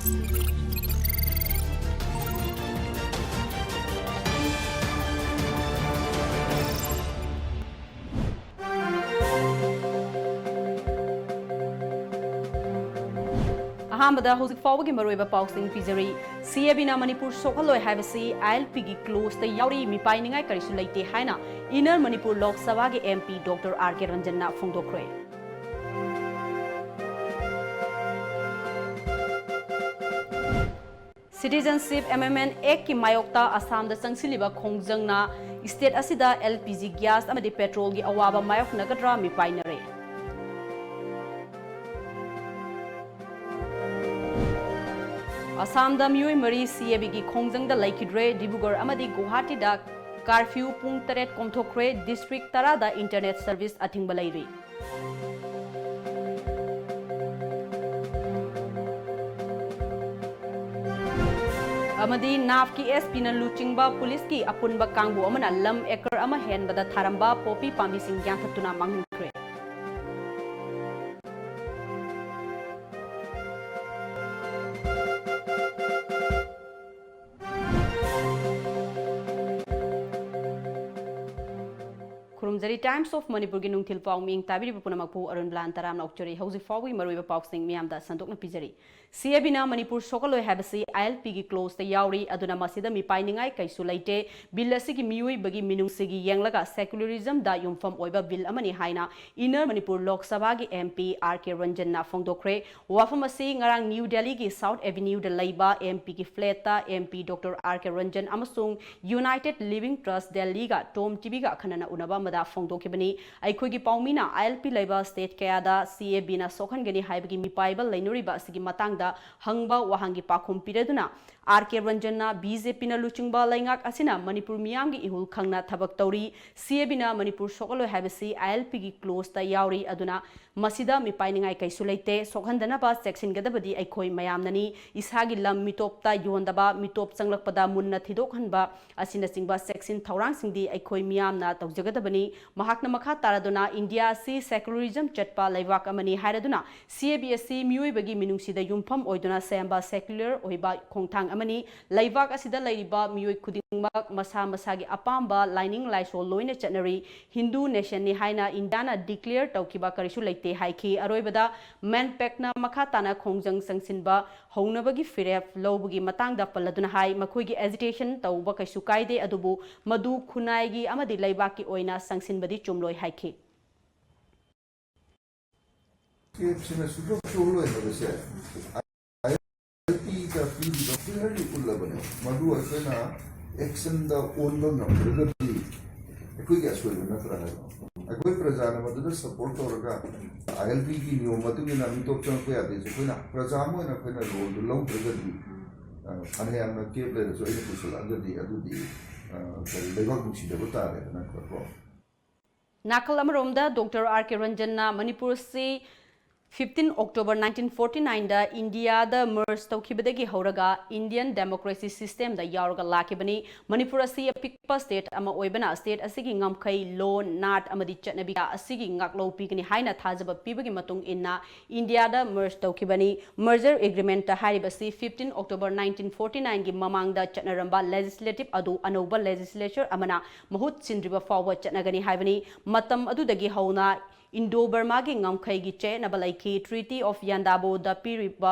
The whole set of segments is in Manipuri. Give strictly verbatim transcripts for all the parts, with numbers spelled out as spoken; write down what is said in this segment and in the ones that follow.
ꯑꯍꯥꯟꯕꯗ ꯍꯧꯖꯤꯛ ꯐꯥꯎꯕꯒꯤ ꯃꯔꯨꯑꯣꯏꯕ ꯄꯥꯎꯁꯤꯡ ꯄꯤꯖꯔꯤ꯫ ꯁꯤ ꯑꯦ ꯕꯤꯅ ꯃꯅꯤꯄꯨꯔ ꯁꯣꯛꯍꯜꯂꯣꯏ ꯍꯥꯏꯕꯁꯤ ꯑꯥꯏ ꯑꯦꯜ ꯄꯤꯒꯤ ꯀ꯭ꯂꯣꯖꯇ ꯌꯥꯎꯔꯤ, ꯃꯤꯄꯥꯏꯅꯤꯡꯉꯥꯏ ꯀꯔꯤꯁꯨ ꯂꯩꯇꯦ ꯍꯥꯏꯅ ꯏꯟꯅꯔ ꯃꯅꯤꯄꯨꯔ ꯂꯣꯛ ꯁꯚꯥꯒꯤ ꯑꯦꯝ ꯄꯤ ꯗꯣꯛꯇꯔ ꯑꯥꯔ ꯀꯦ ꯔꯟꯖꯟꯅ ꯐꯣꯡꯗꯣꯛꯈ꯭ꯔꯦ꯫ ꯁꯤꯇꯤꯖꯟꯁꯤꯞ ꯑꯦꯃꯦꯟꯗꯃꯦꯟꯠ ꯑꯦꯛꯀꯤ ꯃꯥꯌꯣꯛꯇ ꯑꯁꯥꯝꯗ ꯆꯪꯁꯤꯜꯂꯤꯕ ꯈꯣꯡꯖꯪꯅ ꯁ꯭ꯇꯦꯠ ꯑꯁꯤꯗ ꯑꯦꯜ ꯄꯤ ꯖꯤ ꯒ꯭ꯌꯥꯁ ꯑꯃꯗꯤ ꯄꯦꯇ꯭ꯔꯣꯜꯒꯤ ꯑꯋꯥꯕ ꯃꯥꯌꯣꯛꯅꯒꯗ꯭ꯔꯥ ꯃꯤꯄꯥꯏꯅꯔꯦ꯫ ꯑꯁꯥꯝꯗ ꯃꯤꯑꯣꯏ ꯃꯔꯤ ꯁꯤ ꯑꯦ ꯕꯤꯒꯤ ꯈꯣꯡꯖꯪꯗ ꯂꯩꯈꯤꯗ꯭ꯔꯦ꯫ ꯗꯤꯕ꯭ꯔꯨꯒꯔ ꯑꯃꯗꯤ ꯒꯨꯋꯥꯍꯥꯇꯤꯗ ꯀꯥꯔꯐ꯭ꯌꯨ ꯄꯨꯡ ꯇꯔꯦꯠ ꯀꯣꯝꯊꯣꯛꯈ꯭ꯔꯦ꯫ ꯗꯤꯁꯇ꯭ꯔꯤꯛ ꯇꯔꯥꯗ ꯏꯟꯇꯔꯅꯦꯠ ꯁꯔꯚꯤꯁ ꯑꯊꯤꯡꯕ ꯂꯩꯔꯤ꯫ ꯑꯃꯗꯤ ꯅꯥꯞꯀꯤ ꯑꯦꯁ ꯄꯤꯅ ꯂꯨꯆꯤꯡꯕ ꯄꯨꯂꯤꯁꯀꯤ ꯑꯄꯨꯟꯕ ꯀꯥꯡꯕꯨ ꯑꯃꯅ ꯂꯝ ꯑꯦꯀꯔ ꯑꯃ ꯍꯦꯟꯕꯗ ꯊꯥꯔꯝꯕ ꯄꯣꯄꯤ ꯄꯥꯝꯕꯤꯁꯤꯡ ꯌꯥꯟꯊꯠꯇꯨꯅ ꯃꯥꯡꯍꯟꯈ꯭ꯔꯦ꯫ ꯈꯨꯔꯨꯝꯖꯔꯤ꯫ Times of ꯃꯅꯤꯄꯨꯔꯒꯤ ꯅꯨꯡꯊꯤꯜ ꯄꯥꯎ ꯃꯤꯠꯌꯦꯡ ꯇꯥꯕꯤꯔꯤꯕ ꯄꯨꯝꯅꯃꯛꯄꯨ ꯑꯔꯨꯟ ꯕ꯭ꯂꯥꯟ ꯇꯔꯥꯝꯅ ꯑꯣꯛꯆꯔꯤ꯫ ꯍꯧꯖꯤꯛ ꯐꯥꯎꯕꯒꯤ ꯃꯔꯨꯑꯣꯏꯕ ꯄꯥꯎꯁꯤꯡ ꯃꯤꯌꯥꯝꯗ ꯁꯟꯗꯣꯛꯅ ꯄꯤꯖꯔꯤ꯫ ꯁꯤ ꯑꯦ ꯕꯤꯅ ꯃꯅꯤꯄꯨꯔ ꯁꯣꯛꯍꯜꯂꯣꯏ ꯍꯥꯏꯕꯁꯤ ꯑꯥꯏ ꯑꯦꯜ ꯄꯤꯒꯤ ꯀ꯭ꯂꯣꯖꯇ ꯌꯥꯎꯔꯤ, ꯑꯗꯨꯅ ꯃꯁꯤꯗ ꯃꯤꯄꯥꯏꯅꯤꯡꯉꯥꯏ ꯀꯩꯁꯨ ꯂꯩꯇꯦ꯫ ꯕꯤꯜ ꯑꯁꯤꯒꯤ ꯃꯤꯑꯣꯏꯕꯒꯤ ꯃꯤꯅꯨꯡꯁꯤꯒꯤ ꯌꯦꯡꯂꯒ ꯁꯦꯀꯨꯂꯔꯤꯖꯝꯗ ꯌꯨꯝꯐꯝ ꯑꯣꯏꯕ ꯕꯤꯜ ꯑꯃꯅꯤ ꯍꯥꯏꯅ ꯏꯟꯅꯔ ꯃꯅꯤꯄꯨꯔ ꯂꯣꯛ ꯁꯚꯥꯒꯤ ꯑꯦꯝ ꯄꯤ ꯑꯥꯔ ꯀꯦ ꯔꯟꯖꯟꯅ ꯐꯣꯡꯗꯣꯛꯈ꯭ꯔꯦ꯫ ꯋꯥꯐꯝ ꯑꯁꯤ ꯉꯔꯥꯡ ꯅ꯭ꯌꯨ ꯗꯦꯜꯂꯤꯒꯤ ꯁꯥꯎꯠ ꯑꯦꯚꯤꯅ꯭ꯌꯨꯗ ꯂꯩꯕ ꯑꯦꯝ ꯄꯤꯒꯤ ꯐ꯭ꯂꯦꯠꯇ ꯑꯦꯝ ꯄꯤ ꯗꯣꯛꯇꯔ ꯑꯥꯔ ꯀꯦ ꯔꯟꯖꯟ ꯑꯃꯁꯨꯡ ꯌꯨꯅꯥꯏꯇꯦꯗ ꯂꯤꯚꯤꯡ ꯇ꯭ꯔꯁꯠ ꯗꯦꯜꯂꯤꯒ ꯇꯣꯝ ꯇꯤꯚꯤꯒ ꯑꯈꯟꯅꯅ ꯎꯅꯕ ꯑꯃꯗ ꯐꯣꯡꯗꯣꯛꯈꯤꯕꯅꯤ꯫ ꯑꯩꯈꯣꯏꯒꯤ ꯄꯥꯎꯃꯤꯅ ꯑꯥꯏ ꯑꯦꯜ ꯄꯤ ꯂꯩꯕ ꯁ꯭ꯇꯦꯠ ꯀꯌꯥꯗ ꯁꯤ ꯑꯦ ꯕꯤꯅ ꯁꯣꯛꯍꯟꯒꯅꯤ ꯍꯥꯏꯕꯒꯤ ꯃꯤꯄꯥꯏꯕ ꯂꯩꯅꯔꯤꯕ ꯑꯁꯤꯒꯤ ꯃꯇꯥꯡꯗ ꯍꯪꯕ ꯋꯥꯍꯪꯒꯤ ꯄꯥꯎꯈꯨꯝ ꯄꯤꯔꯗꯨꯅ, ꯑꯥꯔ ꯀꯦ ꯔꯟꯖꯟꯅ ꯕꯤ ꯖꯦ ꯄꯤꯅ ꯂꯨꯆꯤꯡꯕ ꯂꯩꯉꯥꯛ ꯑꯁꯤꯅ ꯃꯅꯤꯄꯨꯔ ꯃꯤꯌꯥꯝꯒꯤ ꯏꯍꯨꯜ ꯈꯪꯅ ꯊꯕꯛ ꯇꯧꯔꯤ꯫ ꯁꯤ ꯑꯦ ꯕꯤꯅ ꯃꯅꯤꯄꯨꯔ ꯁꯣꯛꯍꯜꯂꯣꯏ ꯍꯥꯏꯕꯁꯤ ꯑꯥꯏ ꯑꯦꯜ ꯄꯤꯒꯤ ꯀ꯭ꯂꯣꯖꯇ ꯌꯥꯎꯔꯤ꯫ ꯑꯗꯨꯅ ꯃꯁꯤꯗ ꯃꯤꯄꯥꯏꯅꯤꯡꯉꯥꯏ ꯀꯩꯁꯨ ꯂꯩꯇꯦ꯫ ꯁꯣꯛꯍꯟꯗꯅꯕ ꯆꯦꯛꯁꯤꯟꯒꯗꯕꯗꯤ ꯑꯩꯈꯣꯏ ꯃꯌꯥꯝꯅꯅꯤ꯫ ꯏꯁꯥꯒꯤ ꯂꯝ ꯃꯤꯇꯣꯞꯇ ꯌꯣꯟꯗꯕ, ꯃꯤꯇꯣꯞ ꯆꯪꯂꯛꯄꯗ ꯃꯨꯟꯅ ꯊꯤꯗꯣꯛꯍꯟꯕ ꯑꯁꯤꯅꯆꯤꯡꯕ ꯆꯦꯛꯁꯤꯟ ꯊꯧꯔꯥꯡꯁꯤꯡꯗꯤ ꯑꯩꯈꯣꯏ ꯃꯤꯌꯥꯝꯅ ꯇꯧꯖꯒꯗꯕꯅꯤ꯫ ꯃꯍꯥꯛꯅ ꯃꯈꯥ ꯇꯥꯔꯗꯨꯅ ꯏꯟꯗꯤꯌꯥ ꯑꯁꯤ secularism ꯆꯠꯄ ꯂꯩꯕꯥꯛ ꯑꯃꯅꯤ ꯍꯥꯏꯔꯗꯨꯅ, ꯁꯤ ꯑꯦ ꯕꯤ ꯑꯁꯤ ꯃꯤꯑꯣꯏꯕꯒꯤ ꯃꯤꯅꯨꯡꯁꯤꯗ ꯌꯨꯝꯐꯝ ꯑꯣꯏꯗꯨꯅ ꯁꯦꯝꯕ secular ꯑꯣꯏꯕ ꯈꯣꯡꯊꯥꯡ ꯑꯃꯅꯤ꯫ ꯂꯩꯕꯥꯛ ꯑꯁꯤꯗ ꯂꯩꯔꯤꯕ ꯃꯤꯑꯣꯏ ꯈꯨꯗꯤꯡꯃꯛ ꯃꯁꯥ ꯃꯁꯥꯒꯤ ꯑꯄꯥꯝꯕ ꯂꯥꯏꯅꯤꯡ ꯂꯥꯏꯁꯣꯜ ꯂꯣꯏꯅ ꯆꯠꯅꯔꯤ꯫ ꯍꯤꯟꯗꯨ nationꯅꯤ ꯍꯥꯏꯅ ꯏꯟꯗꯤꯌꯥꯅ declare ꯇꯧꯈꯤꯕ ꯀꯔꯤꯁꯨ ꯂꯩꯇꯦ ꯍꯥꯏꯈꯤ꯫ ꯑꯔꯣꯏꯕꯗ ꯃꯦꯟꯄꯦꯛꯅ ꯃꯈꯥ ꯇꯥꯅ ꯈꯣꯡꯖꯪ ꯆꯪꯁꯤꯟꯕ ꯍꯧꯅꯕꯒꯤ ꯐꯤꯔꯦꯞ ꯂꯧꯕꯒꯤ ꯃꯇꯥꯡꯗ ꯄꯜꯂꯗꯨꯅ ꯍꯥꯏ, ꯃꯈꯣꯏꯒꯤ agitation ꯇꯧꯕ ꯀꯩꯁꯨ ꯀꯥꯏꯗꯦ, ꯑꯗꯨꯕꯨ ꯃꯗꯨ ꯈꯨꯟꯅꯥꯏꯒꯤ ꯑꯃꯗꯤ ꯂꯩꯕꯥꯛꯀꯤ ꯑꯣꯏꯅ ꯆꯪꯁꯤꯟꯕꯗꯤ ꯆꯨꯝꯂꯣꯏ ꯍꯥꯏꯈꯤ꯫ ꯀꯦꯞꯁꯤꯅ ꯁꯨꯡꯁꯣꯛ ꯁꯣꯛꯂꯣꯏ ꯍꯥꯏꯕꯁꯦ ꯑꯥꯏ ꯑꯦꯜ ꯄꯤꯗ ꯄꯤꯔꯤꯕ clearly ꯎꯠꯂꯕꯅꯦ꯫ ꯃꯗꯨ ꯑꯩꯈꯣꯏꯅ actionꯗ ꯑꯣꯟꯕ ꯉꯝꯗ꯭ꯔꯒꯗꯤ ꯑꯩꯈꯣꯏꯒꯤ ꯑꯁꯣꯏꯕ ꯅꯠꯇ꯭ꯔꯥ ꯍꯥꯏꯕ꯫ ꯑꯩꯈꯣꯏ ꯄ꯭ꯔꯖꯥꯅ ꯃꯗꯨꯗ support ꯇꯧꯔꯒ ꯑꯥꯏ ꯑꯦꯜ ꯄꯤꯒꯤ ꯅꯤꯌꯣꯝ ꯃꯇꯨꯡ ꯏꯟꯅ ꯃꯤꯇꯣꯞ ꯆꯪꯉꯛꯄ ꯌꯥꯗꯦ꯫ ꯑꯩꯈꯣꯏꯅ ꯄ꯭ꯔꯖꯥ ꯑꯃ ꯑꯣꯏꯅ ꯑꯩꯈꯣꯏꯅ ꯔꯣꯜꯗꯨ ꯂꯧꯗ꯭ꯔꯒꯗꯤ, ꯑ, ꯐꯅꯌꯥꯝꯅ ꯀꯦꯞ ꯂꯩꯔꯁꯨ ꯑꯩꯅ ꯄꯨꯁꯤꯜꯂꯛꯑꯒꯗꯤ ꯑꯗꯨꯗꯤ, ꯑ, ꯀꯔꯤ ꯂꯩꯕꯥꯛ ꯅꯨꯡꯁꯤꯗꯕ ꯇꯥꯔꯦꯗꯅ ꯀꯣ꯫ ꯅꯥꯀꯜ ꯑꯃꯔꯣꯝꯗ ꯗꯣꯛꯇꯔ ꯑꯥꯔ ꯀꯦ ꯔꯟꯖꯟꯅ ꯃꯅꯤꯄꯨꯔ ꯑꯁꯤ fifteen October nineteen forty nineꯗ ꯏꯟꯗꯤꯌꯥꯗ merge ꯇꯧꯈꯤꯕꯗꯒꯤ ꯍꯧꯔꯒ Indian democracy systemꯗ ꯌꯥꯎꯔꯒ ꯂꯥꯛꯈꯤꯕꯅꯤ꯫ ꯃꯅꯤꯄꯨꯔ ꯑꯁꯤ ꯑꯄꯤꯛꯄ state ꯑꯃ ꯑꯣꯏꯕꯅ state ꯑꯁꯤꯒꯤ ꯉꯝꯈꯩ, ꯂꯣꯟ, ꯅꯥꯠ ꯑꯃꯗꯤ ꯆꯠꯅꯕꯤ ꯀꯌꯥ ꯑꯁꯤꯒꯤ ꯉꯥꯛꯂꯧ ꯄꯤꯒꯅꯤ ꯍꯥꯏꯅ ꯊꯥꯖꯕ ꯄꯤꯕꯒꯤ ꯃꯇꯨꯡ ꯏꯟꯅ ꯏꯟꯗꯤꯌꯥꯗ merge ꯇꯧꯈꯤꯕꯅꯤ꯫ Merger agreement ꯍꯥꯏꯔꯤꯕꯁꯤ fifteen October nineteen forty nineꯒꯤ ꯃꯃꯥꯡꯗ ꯆꯠꯅꯔꯝꯕ legislative ꯑꯗꯨ ꯑꯅꯧꯕ legislature ꯑꯃꯅ ꯃꯍꯨꯠ ꯁꯤꯟꯗ꯭ꯔꯤꯕ ꯐꯥꯎꯕ ꯆꯠꯅꯒꯅꯤ ꯍꯥꯏꯕꯅꯤ꯫ ꯃꯇꯝ ꯑꯗꯨꯗꯒꯤ ꯍꯧꯅ ꯏꯟꯗꯣ ꯕꯔꯃꯥꯒꯤ ꯉꯝꯈꯩꯒꯤ ꯆꯌꯦꯠꯅꯕ ꯂꯩꯈꯤ꯫ Treaty of ꯌꯥꯟꯗꯥꯕꯣꯗ ꯄꯤꯔꯤꯕ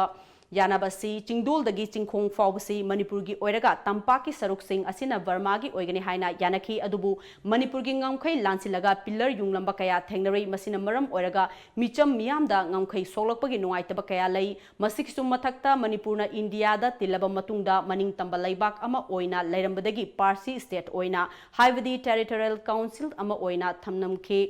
ꯌꯥꯅꯕꯁꯤ ꯆꯤꯡꯗꯣꯜꯗꯒꯤ ꯆꯤꯡꯈꯣꯡ ꯐꯥꯎꯕꯁꯤ ꯃꯅꯤꯄꯨꯔꯒꯤ ꯑꯣꯏꯔꯒ ꯇꯝꯄꯥꯛꯀꯤ ꯁꯔꯨꯛꯁꯤꯡ ꯑꯁꯤꯅ ꯕꯔꯃꯥꯒꯤ ꯑꯣꯏꯒꯅꯤ ꯍꯥꯏꯅ ꯌꯥꯅꯈꯤ꯫ ꯑꯗꯨꯕꯨ ꯃꯅꯤꯄꯨꯔꯒꯤ ꯉꯝꯈꯩ ꯂꯥꯟꯁꯤꯜꯂꯒ pillar ꯌꯨꯡꯂꯝꯕ ꯀꯌꯥ ꯊꯦꯡꯅꯔꯤ꯫ ꯃꯁꯤꯅ ꯃꯔꯝ ꯑꯣꯏꯔꯒ ꯃꯤꯆꯝ ꯃꯤꯌꯥꯝꯗ ꯉꯝꯈꯩ ꯁꯣꯛꯂꯛꯄꯒꯤ ꯅꯨꯡꯉꯥꯏꯇꯕ ꯀꯌꯥ ꯂꯩ꯫ ꯃꯁꯤꯒꯤꯁꯨ ꯃꯊꯛꯇ ꯃꯅꯤꯄꯨꯔꯅ ꯏꯟꯗꯤꯌꯥꯗ ꯇꯤꯜꯂꯕ ꯃꯇꯨꯡꯗ ꯃꯅꯤꯡꯇꯝꯕ ꯂꯩꯕꯥꯛ ꯑꯃ ꯑꯣꯏꯅ ꯂꯩꯔꯝꯕꯗꯒꯤ Parsi state ꯑꯣꯏꯅ, ꯍꯥꯏꯕꯗꯤ territorial council ꯑꯃ ꯑꯣꯏꯅ ꯊꯝꯂꯝꯈꯤ꯫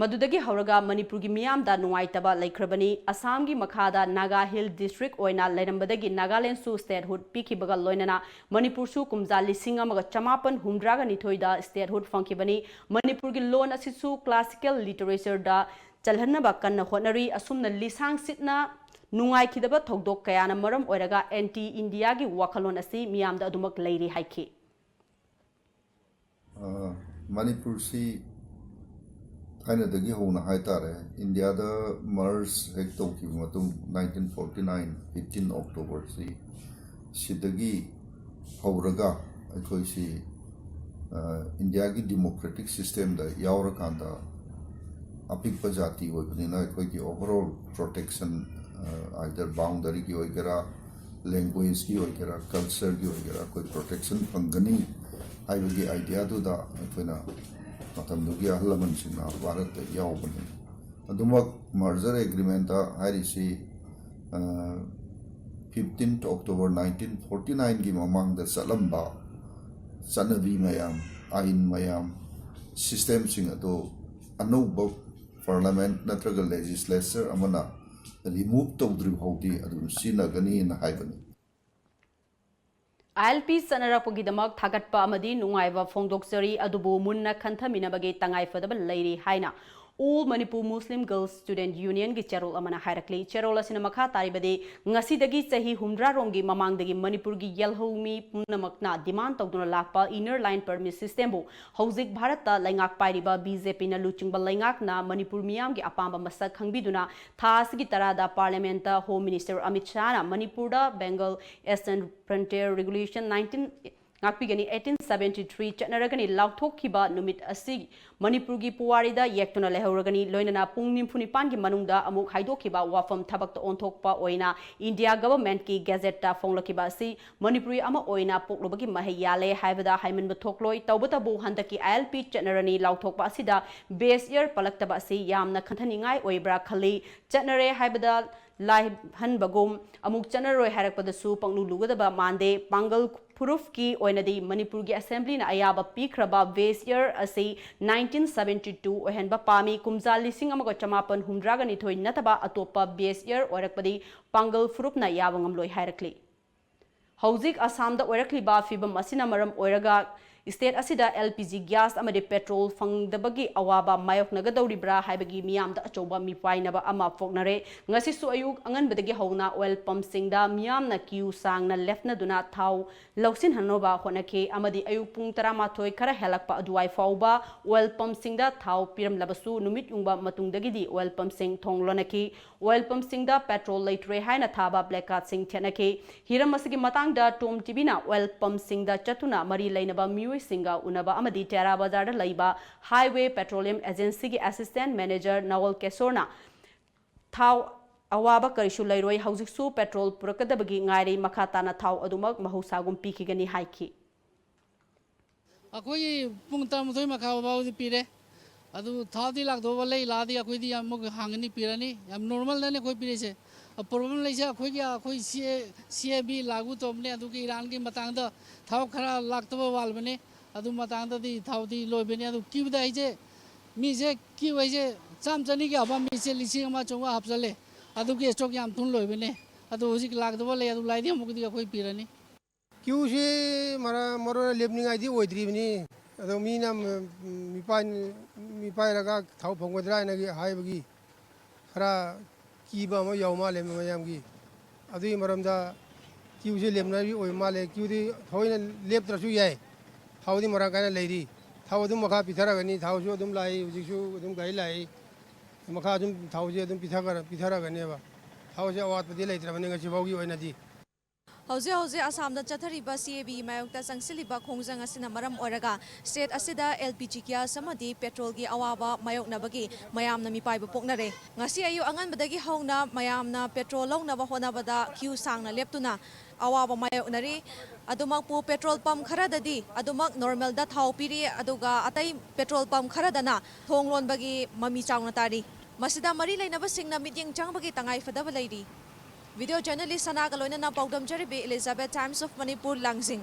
ꯃꯗꯨꯗꯒꯤ ꯍꯧꯔꯒ ꯃꯅꯤꯄꯨꯔꯒꯤ ꯃꯤꯌꯥꯝꯗ ꯅꯨꯡꯉꯥꯏꯇꯕ ꯂꯩꯈ꯭ꯔꯕꯅꯤ꯫ ꯑꯁꯥꯝꯒꯤ ꯃꯈꯥꯗ ꯅꯥꯒꯥ ꯍꯤꯜ ꯗꯤꯁꯇ꯭ꯔꯤꯛ ꯑꯣꯏꯅ ꯂꯩꯔꯝꯕꯗꯒꯤ ꯅꯥꯒꯥꯂꯦꯟꯗꯁꯨ statehood ꯄꯤꯈꯤꯕꯒ ꯂꯣꯏꯅꯅ ꯃꯅꯤꯄꯨꯔꯁꯨ ꯀꯨꯝꯖꯥ ꯂꯤꯁꯤꯡ ꯑꯃꯒ ꯆꯃꯥꯄꯟ ꯍꯨꯝꯗ꯭ꯔꯥꯒ ꯅꯤꯊꯣꯏꯗ statehood ꯐꯪꯈꯤꯕꯅꯤ꯫ ꯃꯅꯤꯄꯨꯔꯒꯤ ꯂꯣꯟ ꯑꯁꯤꯁꯨ classical literatureꯗ ꯆꯜꯍꯟꯅꯕ ꯀꯟꯅ ꯍꯣꯠꯅꯔꯤ꯫ ꯑꯁꯨꯝꯅ ꯂꯤꯁꯥꯡ ꯁꯤꯠꯅ ꯅꯨꯡꯉꯥꯏꯈꯤꯗꯕ ꯊꯧꯗꯣꯛ ꯀꯌꯥꯅ ꯃꯔꯝ ꯑꯣꯏꯔꯒ anti Indiaꯒꯤ ꯋꯥꯈꯜꯂꯣꯟ ꯑꯁꯤ ꯃꯤꯌꯥꯝꯗ ꯑꯗꯨꯃꯛ ꯂꯩꯔꯤ ꯍꯥꯏꯈꯤ꯫ ꯑ, ꯃꯅꯤꯄꯨꯔꯁꯤ ꯊꯥꯏꯅꯗꯒꯤ ꯍꯧꯅ ꯍꯥꯏꯇꯥꯔꯦ, ꯏꯟꯗꯤꯌꯥꯗ merge ꯍꯦꯛ ꯇꯧꯈꯤꯕ ꯃꯇꯨꯡ, nineteen forty nine, fifteen Octoberꯁꯤ, ꯁꯤꯗꯒꯤ ꯍꯧꯔꯒ ꯑꯩꯈꯣꯏꯁꯤ, ꯑ, ꯏꯟꯗꯤꯌꯥꯒꯤ democratic systemꯗ ꯌꯥꯎꯔꯀꯥꯟꯗ, ꯑꯄꯤꯛꯄ ꯖꯥꯇꯤ ꯑꯣꯏꯕꯅꯤꯅ ꯑꯩꯈꯣꯏꯒꯤ overall protection, ꯑ, either boundaryꯒꯤ ꯑꯣꯏꯒꯦꯔꯥ, languageꯀꯤ ꯑꯣꯏꯒꯦꯔꯥ, cultureꯒꯤ ꯑꯣꯏꯒꯦꯔꯥ, ꯑꯩꯈꯣꯏ protection ꯐꯪꯒꯅꯤ ꯍꯥꯏꯕꯒꯤ ideaꯗꯨꯗ ꯑꯩꯈꯣꯏꯅ ꯃꯇꯝꯗꯨꯒꯤ ꯑꯍꯜ ꯂꯃꯟꯁꯤꯡꯅ ꯚꯥꯔꯠꯇ ꯌꯥꯎꯕꯅꯤ꯫ ꯑꯗꯨꯃꯛ merger agreementꯇ ꯍꯥꯏꯔꯤꯁꯤ, ꯑ, fifteenth October nineteen forty nineꯒꯤ ꯃꯃꯥꯡꯗ ꯆꯠꯂꯝꯕ ꯆꯠꯅꯕꯤ ꯃꯌꯥꯝ, ꯑꯥꯏꯟ ꯃꯌꯥꯝ, systemꯁꯤꯡ ꯑꯗꯨ ꯑꯅꯧꯕ parliament ꯅꯠꯇ꯭ꯔꯒ legislature ꯑꯃꯅ remove ꯇꯧꯗ꯭ꯔꯤ ꯐꯥꯎꯗꯤ ꯑꯗꯨꯝ ꯁꯤꯖꯤꯟꯅꯒꯅꯤꯅ ꯍꯥꯏꯕꯅꯤ꯫ ILP ꯆꯠꯅꯔꯛꯄꯒꯤꯗꯃꯛ ꯊꯥꯒꯠꯄ ꯑꯃꯗꯤ ꯅꯨꯡꯉꯥꯏꯕ ꯐꯣꯡꯗꯣꯛꯆꯔꯤ, ꯑꯗꯨꯕꯨ ꯃꯨꯟꯅ ꯈꯟꯊꯃꯤꯟꯅꯕꯒꯤ ꯇꯉꯥꯏꯐꯗꯕ ꯂꯩꯔꯤ ꯍꯥꯏꯅ All Manipur Muslim Girls Student Unionꯒꯤ ꯆꯦꯔꯣꯜ ꯑꯃꯅ ꯍꯥꯏꯔꯛꯂꯤ꯫ ꯆꯦꯔꯣꯜ ꯑꯁꯤꯅ ꯃꯈꯥ ꯇꯥꯔꯤꯕꯗꯤ, ꯉꯁꯤꯗꯒꯤ ꯆꯍꯤ ꯍꯨꯝꯗ꯭ꯔꯥ ꯔꯣꯝꯒꯤ ꯃꯃꯥꯡꯗꯒꯤ ꯃꯅꯤꯄꯨꯔꯒꯤ ꯌꯦꯜꯍꯧꯃꯤ ꯄꯨꯝꯅꯃꯛꯅ demand ꯇꯧꯗꯨꯅ ꯂꯥꯛꯄ inner line permit systemꯕꯨ ꯍꯧꯖꯤꯛ ꯚꯥꯔꯠꯇ ꯂꯩꯉꯥꯛ ꯄꯥꯏꯔꯤꯕ BJPꯅ ꯂꯨꯆꯤꯡꯕ ꯂꯩꯉꯥꯛꯅ ꯃꯅꯤꯄꯨꯔ ꯃꯤꯌꯥꯝꯒꯤ ꯑꯄꯥꯝꯕ ꯃꯁꯛ ꯈꯪꯕꯤꯗꯨꯅ ꯊꯥ ꯑꯁꯤꯒꯤ ꯇꯔꯥꯗ parliamentꯇ Home Minister ꯑꯃꯤꯠ ꯁꯥꯍꯅ ꯃꯅꯤꯄꯨꯔꯗ Bengal Eastern Frontier Regulation nineteen, ꯉꯥꯛꯄꯤꯒꯅꯤ, eighteen seventy three ꯆꯠꯅꯔꯒꯅꯤ ꯂꯥꯎꯊꯣꯛꯈꯤꯕ ꯅꯨꯃꯤꯠ ꯑꯁꯤ ꯃꯅꯤꯄꯨꯔꯒꯤ ꯄꯨꯋꯥꯔꯤꯗ ꯌꯦꯛꯇꯨꯅ ꯂꯩꯍꯧꯔꯒꯅꯤ꯫ ꯂꯣꯏꯅꯅ ꯄꯨꯡ ꯅꯤꯐꯨ ꯅꯤꯄꯥꯟꯒꯤ ꯃꯅꯨꯡꯗ ꯑꯃꯨꯛ ꯍꯥꯏꯗꯣꯛꯈꯤꯕ ꯋꯥꯐꯝ ꯊꯕꯛꯇ ꯑꯣꯟꯊꯣꯛꯄ ꯑꯣꯏꯅ India Governmentꯀꯤ Gazetteꯇ ꯐꯣꯡꯂꯛꯈꯤꯕ ꯑꯁꯤ ꯃꯅꯤꯄꯨꯔꯤ ꯑꯃ ꯑꯣꯏꯅ ꯄꯣꯛꯂꯨꯕꯒꯤ ꯃꯍꯩ ꯌꯥꯜꯂꯦ ꯍꯥꯏꯕꯗ ꯍꯥꯏꯃꯟꯕ ꯊꯣꯛꯂꯣꯏ꯫ ꯇꯧꯕꯇꯕꯨ ꯍꯟꯗꯛꯀꯤ ILP ꯆꯠꯅꯔꯅꯤ ꯂꯥꯎꯊꯣꯛꯄ ꯑꯁꯤꯗ base year ꯄꯜꯂꯛꯇꯕ ꯑꯁꯤ ꯌꯥꯝꯅ ꯈꯟꯊꯅꯤꯡꯉꯥꯏ ꯑꯣꯏꯕ꯭ꯔꯥ ꯈꯜꯂꯤ꯫ ꯆꯠꯅꯔꯦ ꯍꯥꯏꯕꯗ ꯂꯥꯏꯍꯟꯕꯒꯨꯝ ꯑꯃꯨꯛ ꯆꯠꯅꯔꯣꯏ ꯍꯥꯏꯔꯛꯄꯗꯁꯨ ꯄꯪꯂꯨ ꯂꯨꯒꯗꯕ ꯃꯥꯟꯗꯦ꯫ ꯄꯥꯡꯒꯜ ꯐꯨꯔꯨꯞꯀꯤ ꯑꯣꯏꯅꯗꯤ ꯃꯅꯤꯄꯨꯔꯒꯤ ꯑꯦꯁꯦꯝꯕ꯭ꯂꯤꯅ ꯑꯌꯥꯕ ꯄꯤꯈ꯭ꯔꯕ ꯕꯦꯁ ꯏꯌꯔ ꯑꯁꯤ ꯅꯥꯏꯟꯇꯤꯟ ꯁꯕꯦꯟꯇꯤ ꯇꯨ ꯑꯣꯏꯍꯟꯕ ꯄꯥꯝꯃꯤ꯫ ꯀꯨꯝꯖꯥ ꯂꯤꯁꯤꯡ ꯑꯃꯒ ꯆꯃꯥꯄꯟ ꯍꯨꯝꯗ꯭ꯔꯥꯒ ꯅꯤꯊꯣꯏ ꯅꯠꯇꯕ ꯑꯇꯣꯞꯄ ꯕꯦꯁ ꯏꯌꯔ ꯑꯣꯏꯔꯛꯄꯗꯤ ꯄꯥꯡꯒꯜ ꯐꯨꯔꯨꯞꯅ ꯌꯥꯕ ꯉꯝꯂꯣꯏ ꯍꯥꯏꯔꯛꯂꯤ꯫ ꯍꯧꯖꯤꯛ ꯑꯁꯥꯝꯗ ꯑꯣꯏꯔꯛꯂꯤꯕ ꯐꯤꯕꯝ ꯑꯁꯤꯅ ꯃꯔꯝ ꯑꯣꯏꯔꯒ ꯁ꯭ꯇꯦꯠ ꯑꯁꯤꯗ ꯑꯦꯜ ꯄꯤ ꯖꯤ ꯒ꯭ꯌꯥꯁ ꯑꯃꯗꯤ ꯄꯦꯇ꯭ꯔꯣꯜ ꯐꯪꯗꯕꯒꯤ ꯑꯋꯥꯕ ꯃꯥꯌꯣꯛꯅꯒꯗꯧꯔꯤꯕ꯭ꯔꯥ ꯍꯥꯏꯕꯒꯤ ꯃꯤꯌꯥꯝꯗ ꯑꯆꯧꯕ ꯃꯤꯄꯥꯏꯅꯕ ꯑꯃ ꯄꯣꯛꯅꯔꯦ꯫ ꯉꯁꯤꯁꯨ ꯑꯌꯨꯛ ꯑꯉꯟꯕꯗꯒꯤ ꯍꯧꯅ ꯑꯣꯏꯜ ꯄꯝꯁꯤꯡꯗ ꯃꯤꯌꯥꯝꯅ ꯀ꯭ꯌꯨ ꯁꯥꯡꯅ ꯂꯦꯞꯅꯗꯨꯅ ꯊꯥꯎ ꯂꯧꯁꯤꯟꯍꯟꯅꯕ ꯍꯣꯠꯅꯈꯤ ꯑꯃꯗꯤ ꯑꯌꯨꯛ ꯄꯨꯡ ꯇꯔꯥꯃꯥꯊꯣꯏ ꯈꯔ ꯍꯦꯜꯂꯛꯄ ꯑꯗꯨꯋꯥꯏ ꯐꯥꯎꯕ ꯑꯣꯏꯜ ꯄꯝꯁꯤꯡꯗ ꯊꯥꯎ ꯄꯤꯔꯝꯂꯕꯁꯨ ꯅꯨꯃꯤꯠ ꯌꯨꯡꯕ ꯃꯇꯨꯡꯗꯒꯤꯗꯤ ꯑꯣꯏꯜ ꯄꯝꯁꯤꯡ ꯊꯣꯡ ꯂꯣꯟꯅꯈꯤ꯫ ꯑꯣꯏꯜ ꯄꯝꯁꯤꯡꯗ ꯄꯦꯇ꯭ꯔꯣꯜ ꯂꯩꯇ꯭ꯔꯦ ꯍꯥꯏꯅ ꯊꯥꯕ ꯄ꯭ꯂꯦꯀꯥꯔꯗꯁꯤꯡ ꯊꯦꯠꯅꯈꯤ꯫ ꯍꯤꯔꯝ ꯑꯁꯤꯒꯤ ꯃꯇꯥꯡꯗ ꯇꯣꯝ ꯇꯤꯚꯤꯅ ꯑꯣꯏꯜ ꯄꯝꯁꯤꯡꯗ ꯆꯠꯇꯨꯅ ꯃꯔꯤ ꯂꯩꯅꯕ ꯃꯤꯑꯣꯏꯁꯤꯡꯒ ꯎꯅꯕ ꯑꯃꯗꯤ ꯇꯦꯔꯥ ꯕꯖꯥꯔꯗ ꯂꯩꯕ ꯍꯥꯏꯋꯦ ꯄꯦꯇ꯭ꯔꯣꯂꯤꯌꯝ ꯑꯦꯖꯦꯟꯁꯤꯒꯤ ꯑꯦꯁꯤꯁꯇꯦꯟ ꯃꯦꯅꯦꯖꯔ ꯅꯋꯜ ꯀꯦꯁꯣꯔꯅ ꯊꯥꯎ ꯑꯋꯥꯕ ꯀꯔꯤꯁꯨ ꯂꯩꯔꯣꯏ, ꯍꯧꯖꯤꯛꯁꯨ ꯄꯦꯇ꯭ꯔꯣꯜ ꯄꯨꯔꯛꯀꯗꯕꯒꯤ ꯉꯥꯏꯔꯤ, ꯃꯈꯥ ꯇꯥꯅ ꯊꯥꯎ ꯑꯗꯨꯃꯛ ꯃꯍꯧꯁꯥꯒꯨꯝ ꯄꯤꯈꯤꯒꯅꯤ ꯍꯥꯏꯈꯤ꯫ ꯑꯩꯈꯣꯏꯒꯤ ꯄꯨꯡ ꯇꯔꯥꯃꯥꯊꯣꯏ ꯃꯈꯥꯏ ꯐꯥꯎꯕꯗꯤ ꯄꯤꯔꯦ꯫ ꯑꯗꯨ ꯊꯥꯎꯗꯤ ꯂꯥꯛꯇꯧꯕ ꯂꯩ, ꯂꯥꯛꯑꯗꯤ ꯑꯩꯈꯣꯏꯗꯤ ꯑꯃꯨꯛ ꯍꯥꯡꯒꯅꯤ, ꯄꯤꯔꯅꯤ꯫ ꯌꯥꯝ ꯅꯣꯔꯃꯦꯜꯗꯅꯤ ꯑꯩꯈꯣꯏ ꯄꯤꯔꯤꯁꯦ꯫ ꯄ꯭ꯔꯣꯕ꯭ꯂꯦꯝ ꯂꯩꯁꯦ ꯑꯩꯈꯣꯏꯒꯤ, ꯑꯩꯈꯣꯏ ꯁꯤ ꯑꯦ, ꯁꯤ ꯑꯦ ꯕꯤ ꯂꯥꯒꯨ ꯇꯧꯕꯅꯦ, ꯑꯗꯨꯒꯤ ꯏꯔꯥꯟꯒꯤ ꯃꯇꯥꯡꯗ ꯊꯥꯎ ꯈꯔ ꯂꯥꯛꯇꯕ ꯋꯥꯠꯂꯕꯅꯦ꯫ ꯑꯗꯨ ꯃꯇꯥꯡꯗꯗꯤ ꯊꯥꯎꯗꯤ ꯂꯣꯏꯕꯅꯦ꯫ ꯑꯗꯨ ꯀ꯭ꯌꯨꯗ ꯑꯩꯁꯦ, ꯃꯤꯁꯦ ꯀ꯭ꯌꯨ ꯑꯩꯁꯦ ꯆꯥꯝ ꯆꯅꯤꯒꯤ ꯍꯥꯞꯄ ꯃꯤꯁꯦ ꯂꯤꯁꯤꯡ ꯑꯃ ꯆꯥꯝꯃꯉꯥ ꯍꯥꯞꯆꯜꯂꯦ꯫ ꯑꯗꯨꯒꯤ ꯁ꯭ꯇꯣꯛ ꯌꯥꯝ ꯊꯨꯅ ꯂꯣꯏꯕꯅꯦ꯫ ꯑꯗꯨ ꯍꯧꯖꯤꯛ ꯂꯥꯛꯇꯕ ꯂꯩ, ꯑꯗꯨ ꯂꯥꯛꯑꯗꯤ ꯑꯃꯨꯛꯀꯗꯤ ꯑꯩꯈꯣꯏ ꯄꯤꯔꯅꯤ꯫ ꯀ꯭ꯌꯨꯁꯤ ꯃꯔ-, ꯃꯔꯨ ꯑꯣꯏꯅ ꯂꯦꯞꯅꯤꯡꯉꯥꯏꯗꯤ ꯑꯣꯏꯗ꯭ꯔꯤꯕꯅꯤ꯫ ꯑꯗꯣ ꯃꯤꯅ, ꯎꯝ, ꯃꯤꯄꯥꯏ-, ꯃꯤꯄꯥꯏꯔꯒ ꯊꯥꯎ ꯐꯪꯒꯗ꯭ꯔꯥ ꯍꯥꯏꯅ ꯍꯥꯏꯕꯒꯤ ꯈꯔ ꯀꯤꯕ ꯑꯃ ꯌꯥꯎ ꯃꯥꯜꯂꯦ ꯃꯌꯥꯝꯒꯤ꯫ ꯑꯗꯨꯒꯤ ꯃꯔꯝꯗ ꯀ꯭ꯌꯨꯁꯤ ꯂꯦꯞꯅꯕꯤ ꯑꯣꯏꯕ ꯃꯥꯜꯂꯦ꯫ ꯀ꯭ꯌꯨꯗꯤ ꯊꯑꯣꯏꯅ ꯂꯦꯞꯇ꯭ꯔꯁꯨ ꯌꯥꯏ꯫ ꯊꯥꯎꯗꯤ ꯃꯔꯥꯡ ꯀꯥꯏꯅ ꯂꯩꯔꯤ꯫ ꯊꯥꯎ ꯑꯗꯨꯝ ꯃꯈꯥ ꯄꯤꯊꯔꯛꯀꯅꯤ꯫ ꯊꯥꯎꯁꯨ ꯑꯗꯨꯝ ꯂꯥꯛꯏ, ꯍꯧꯖꯤꯛꯁꯨ ꯑꯗꯨꯝ ꯒꯥꯔꯤ ꯂꯥꯛꯏ꯫ ꯃꯈꯥ ꯑꯗꯨꯝ ꯊꯥꯎꯁꯦ ꯑꯗꯨꯝ ꯄꯤꯊꯈ꯭ꯔ-, ꯄꯤꯊꯔꯛꯀꯅꯦꯕ꯫ ꯊꯥꯎꯁꯦ ꯑꯋꯥꯠꯄꯗꯤ ꯂꯩꯇ꯭ꯔꯕꯅꯤ ꯉꯁꯤ ꯐꯥꯎꯒꯤ ꯑꯣꯏꯅꯗꯤ꯫ ꯍꯧꯖꯤꯛ ꯍꯧꯖꯤꯛ ꯑꯁꯥꯝꯗ ꯆꯠꯊꯔꯤꯕ ꯁꯤ ꯑꯦ ꯕꯤꯒꯤ ꯃꯥꯌꯣꯛꯇ ꯆꯪꯁꯤꯜꯂꯤꯕ ꯈꯣꯡꯖꯪ ꯑꯁꯤꯅ ꯃꯔꯝ ꯑꯣꯏꯔꯒ ꯁ꯭ꯇꯦꯠ ꯑꯁꯤꯗ ꯑꯦꯜ ꯄꯤ ꯖꯤ ꯒ꯭ꯌꯥꯁ ꯑꯃꯗꯤ ꯄꯦꯇ꯭ꯔꯣꯜꯒꯤ ꯑꯋꯥꯕ ꯃꯥꯌꯣꯛꯅꯕꯒꯤ ꯃꯌꯥꯝꯅ ꯃꯤꯄꯥꯏꯕ ꯄꯣꯛꯅꯔꯦ꯫ ꯉꯁꯤ ꯑꯌꯨꯛ ꯑꯉꯟꯕꯗꯒꯤ ꯍꯧꯅ ꯃꯌꯥꯝꯅ ꯄꯦꯇ꯭ꯔꯣꯜ ꯂꯧꯅꯕ ꯍꯣꯠꯅꯕꯗ ꯀ꯭ꯌꯨ ꯁꯥꯡꯅ ꯂꯦꯞꯇꯨꯅ ꯑꯋꯥꯕ ꯃꯥꯌꯣꯛꯅꯔꯤ꯫ ꯑꯗꯨꯃꯛꯄꯨ ꯄꯦꯇ꯭ꯔꯣꯜ ꯄꯝ ꯈꯔꯗꯗꯤ ꯑꯗꯨꯃꯛ ꯅꯣꯔꯃꯦꯜꯗ ꯊꯥꯎ ꯄꯤꯔꯤ, ꯑꯗꯨꯒ ꯑꯇꯩ ꯄꯦꯇ꯭ꯔꯣꯜ ꯄꯝ ꯈꯔꯗꯅ ꯊꯣꯡ ꯂꯣꯟꯕꯒꯤ ꯃꯃꯤ ꯆꯥꯎꯅ ꯇꯥꯔꯤ꯫ ꯃꯁꯤꯗ ꯃꯔꯤ ꯂꯩꯅꯕꯁꯤꯡꯅ ꯃꯤꯠꯌꯦꯡ ꯆꯪꯕꯒꯤ ꯇꯉꯥꯏ ꯐꯗꯕ ꯂꯩꯔꯤ꯫ Video journalist ꯁꯅꯥꯒ ꯂꯣꯏꯅꯅ ꯄꯥꯎꯗꯝꯖꯔꯤꯕꯤ Elizabeth, Times of Manipur, ꯂꯥꯡꯖꯤꯡ꯫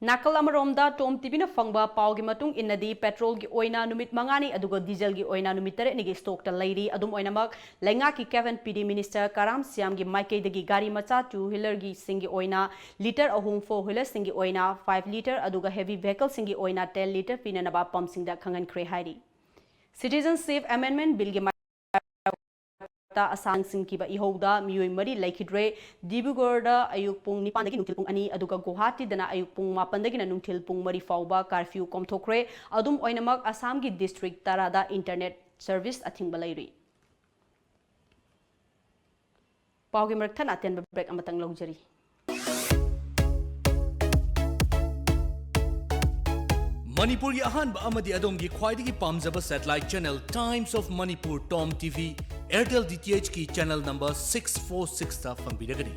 ꯅꯥꯀꯜ ꯑꯃꯔꯣꯝꯗ, ꯇꯣꯝ ꯇꯤꯚꯤꯅ ꯐꯪꯕ ꯄꯥꯎꯒꯤ ꯃꯇꯨꯡ ꯏꯟꯅꯗꯤ, ꯄꯦꯇ꯭ꯔꯣꯜꯒꯤ ꯑꯣꯏꯅ ꯅꯨꯃꯤꯠ ꯃꯉꯥꯅꯤ, ꯑꯗꯨꯒ ꯗꯤꯖꯜꯒꯤ ꯑꯣꯏꯅ ꯅꯨꯃꯤꯠ ꯇꯔꯦꯠꯅꯤꯒꯤ ꯁ꯭ꯇꯣꯛꯇ ꯂꯩꯔꯤ꯫ ꯑꯗꯨꯝ ꯑꯣꯏꯅꯃꯛ, ꯂꯩꯉꯥꯛꯀꯤ ꯀꯦꯕꯤꯟ ꯄꯤ ꯗꯤ ꯃꯤꯅꯤꯁꯇꯔ ꯀꯔꯥꯝ ꯁ꯭ꯌꯥꯝꯒꯤ ꯃꯥꯏꯀꯩꯗꯒꯤ ꯒꯥꯔꯤ ꯃꯆꯥ, ꯇꯨ ꯋꯤꯂꯔꯒꯤꯁꯤꯡꯒꯤ ꯑꯣꯏꯅ ꯂꯤꯇꯔ ꯑꯍꯨꯝ, ꯐꯣꯔ ꯋꯤꯂꯔꯁꯤꯡꯒꯤ ꯑꯣꯏꯅ ꯐꯥꯏꯚ ꯂꯤꯇꯔ, ꯑꯗꯨꯒ ꯍꯦꯚꯤ ꯚꯦꯍꯤꯀꯜꯁꯤꯡꯒꯤ ꯑꯣꯏꯅ ꯇꯦꯟ ꯂꯤꯇꯔ ꯄꯤꯅꯅꯕ ꯄꯝꯁꯤꯡꯗ ꯈꯪꯍꯟꯈ꯭ꯔꯦ ꯍꯥꯏꯔꯤ꯫ Citizenship Amendment Billꯒꯤ ꯃꯥꯌꯣꯛꯇ ꯑꯁꯥꯝ ꯁꯤꯡꯈꯤꯕ ꯏꯍꯧꯗ ꯃꯤꯑꯣꯏ ꯃꯔꯤ ꯂꯩꯈꯤꯗ꯭ꯔꯦ꯫ ꯗꯤꯕ꯭ꯔꯨꯒꯔꯗ ꯑꯌꯨꯛ ꯄꯨꯡ ꯅꯤꯄꯥꯟꯗꯒꯤ ꯅꯨꯡꯊꯤꯜ ꯄꯨꯡ ꯑꯅꯤ, ꯑꯗꯨꯒ ꯒꯨꯋꯥꯍꯥꯇꯤꯗꯅ ꯑꯌꯨꯛ ꯄꯨꯡ ꯃꯥꯄꯟꯗꯒꯤꯅ ꯅꯨꯡꯊꯤꯜ ꯄꯨꯡ ꯃꯔꯤ ꯐꯥꯎꯕ ꯀꯥꯔꯐ꯭ꯌꯨ ꯀꯣꯝꯊꯣꯛꯈ꯭ꯔꯦ꯫ ꯑꯗꯨꯝ ꯑꯣꯏꯅꯃꯛ, ꯑꯁꯥꯝꯒꯤ ꯗꯤꯁꯇ꯭ꯔꯤꯛ ꯇꯔꯥꯗ ꯏꯟꯇꯔꯅꯦꯠ ꯁꯔꯚꯤꯁ ꯑꯊꯤꯡꯕ ꯂꯩꯔꯤ꯫ ꯄꯥꯎꯒꯤ ꯃꯔꯛ ꯊꯠꯅ ꯑꯇꯦꯟꯕ ꯕ꯭ꯔꯦꯛ ꯑꯃꯇꯪ ꯂꯧꯖꯔꯤ꯫ ꯃꯅꯤꯄꯨꯔꯒꯤ ꯑꯍꯥꯟꯕ ꯑꯃꯗꯤ ꯑꯗꯣꯝꯒꯤ ꯈ꯭ꯋꯥꯏꯗꯒꯤ ꯄꯥꯝꯖꯕ satellite channel Times of Manipur, Tom TV, Airtel ꯗꯤꯇꯤꯑꯩꯆꯀꯤ ꯆꯦꯅꯦꯜ ꯅꯝꯕꯔ six four sixꯇ ꯐꯪꯕꯤꯔꯒꯅꯤ꯫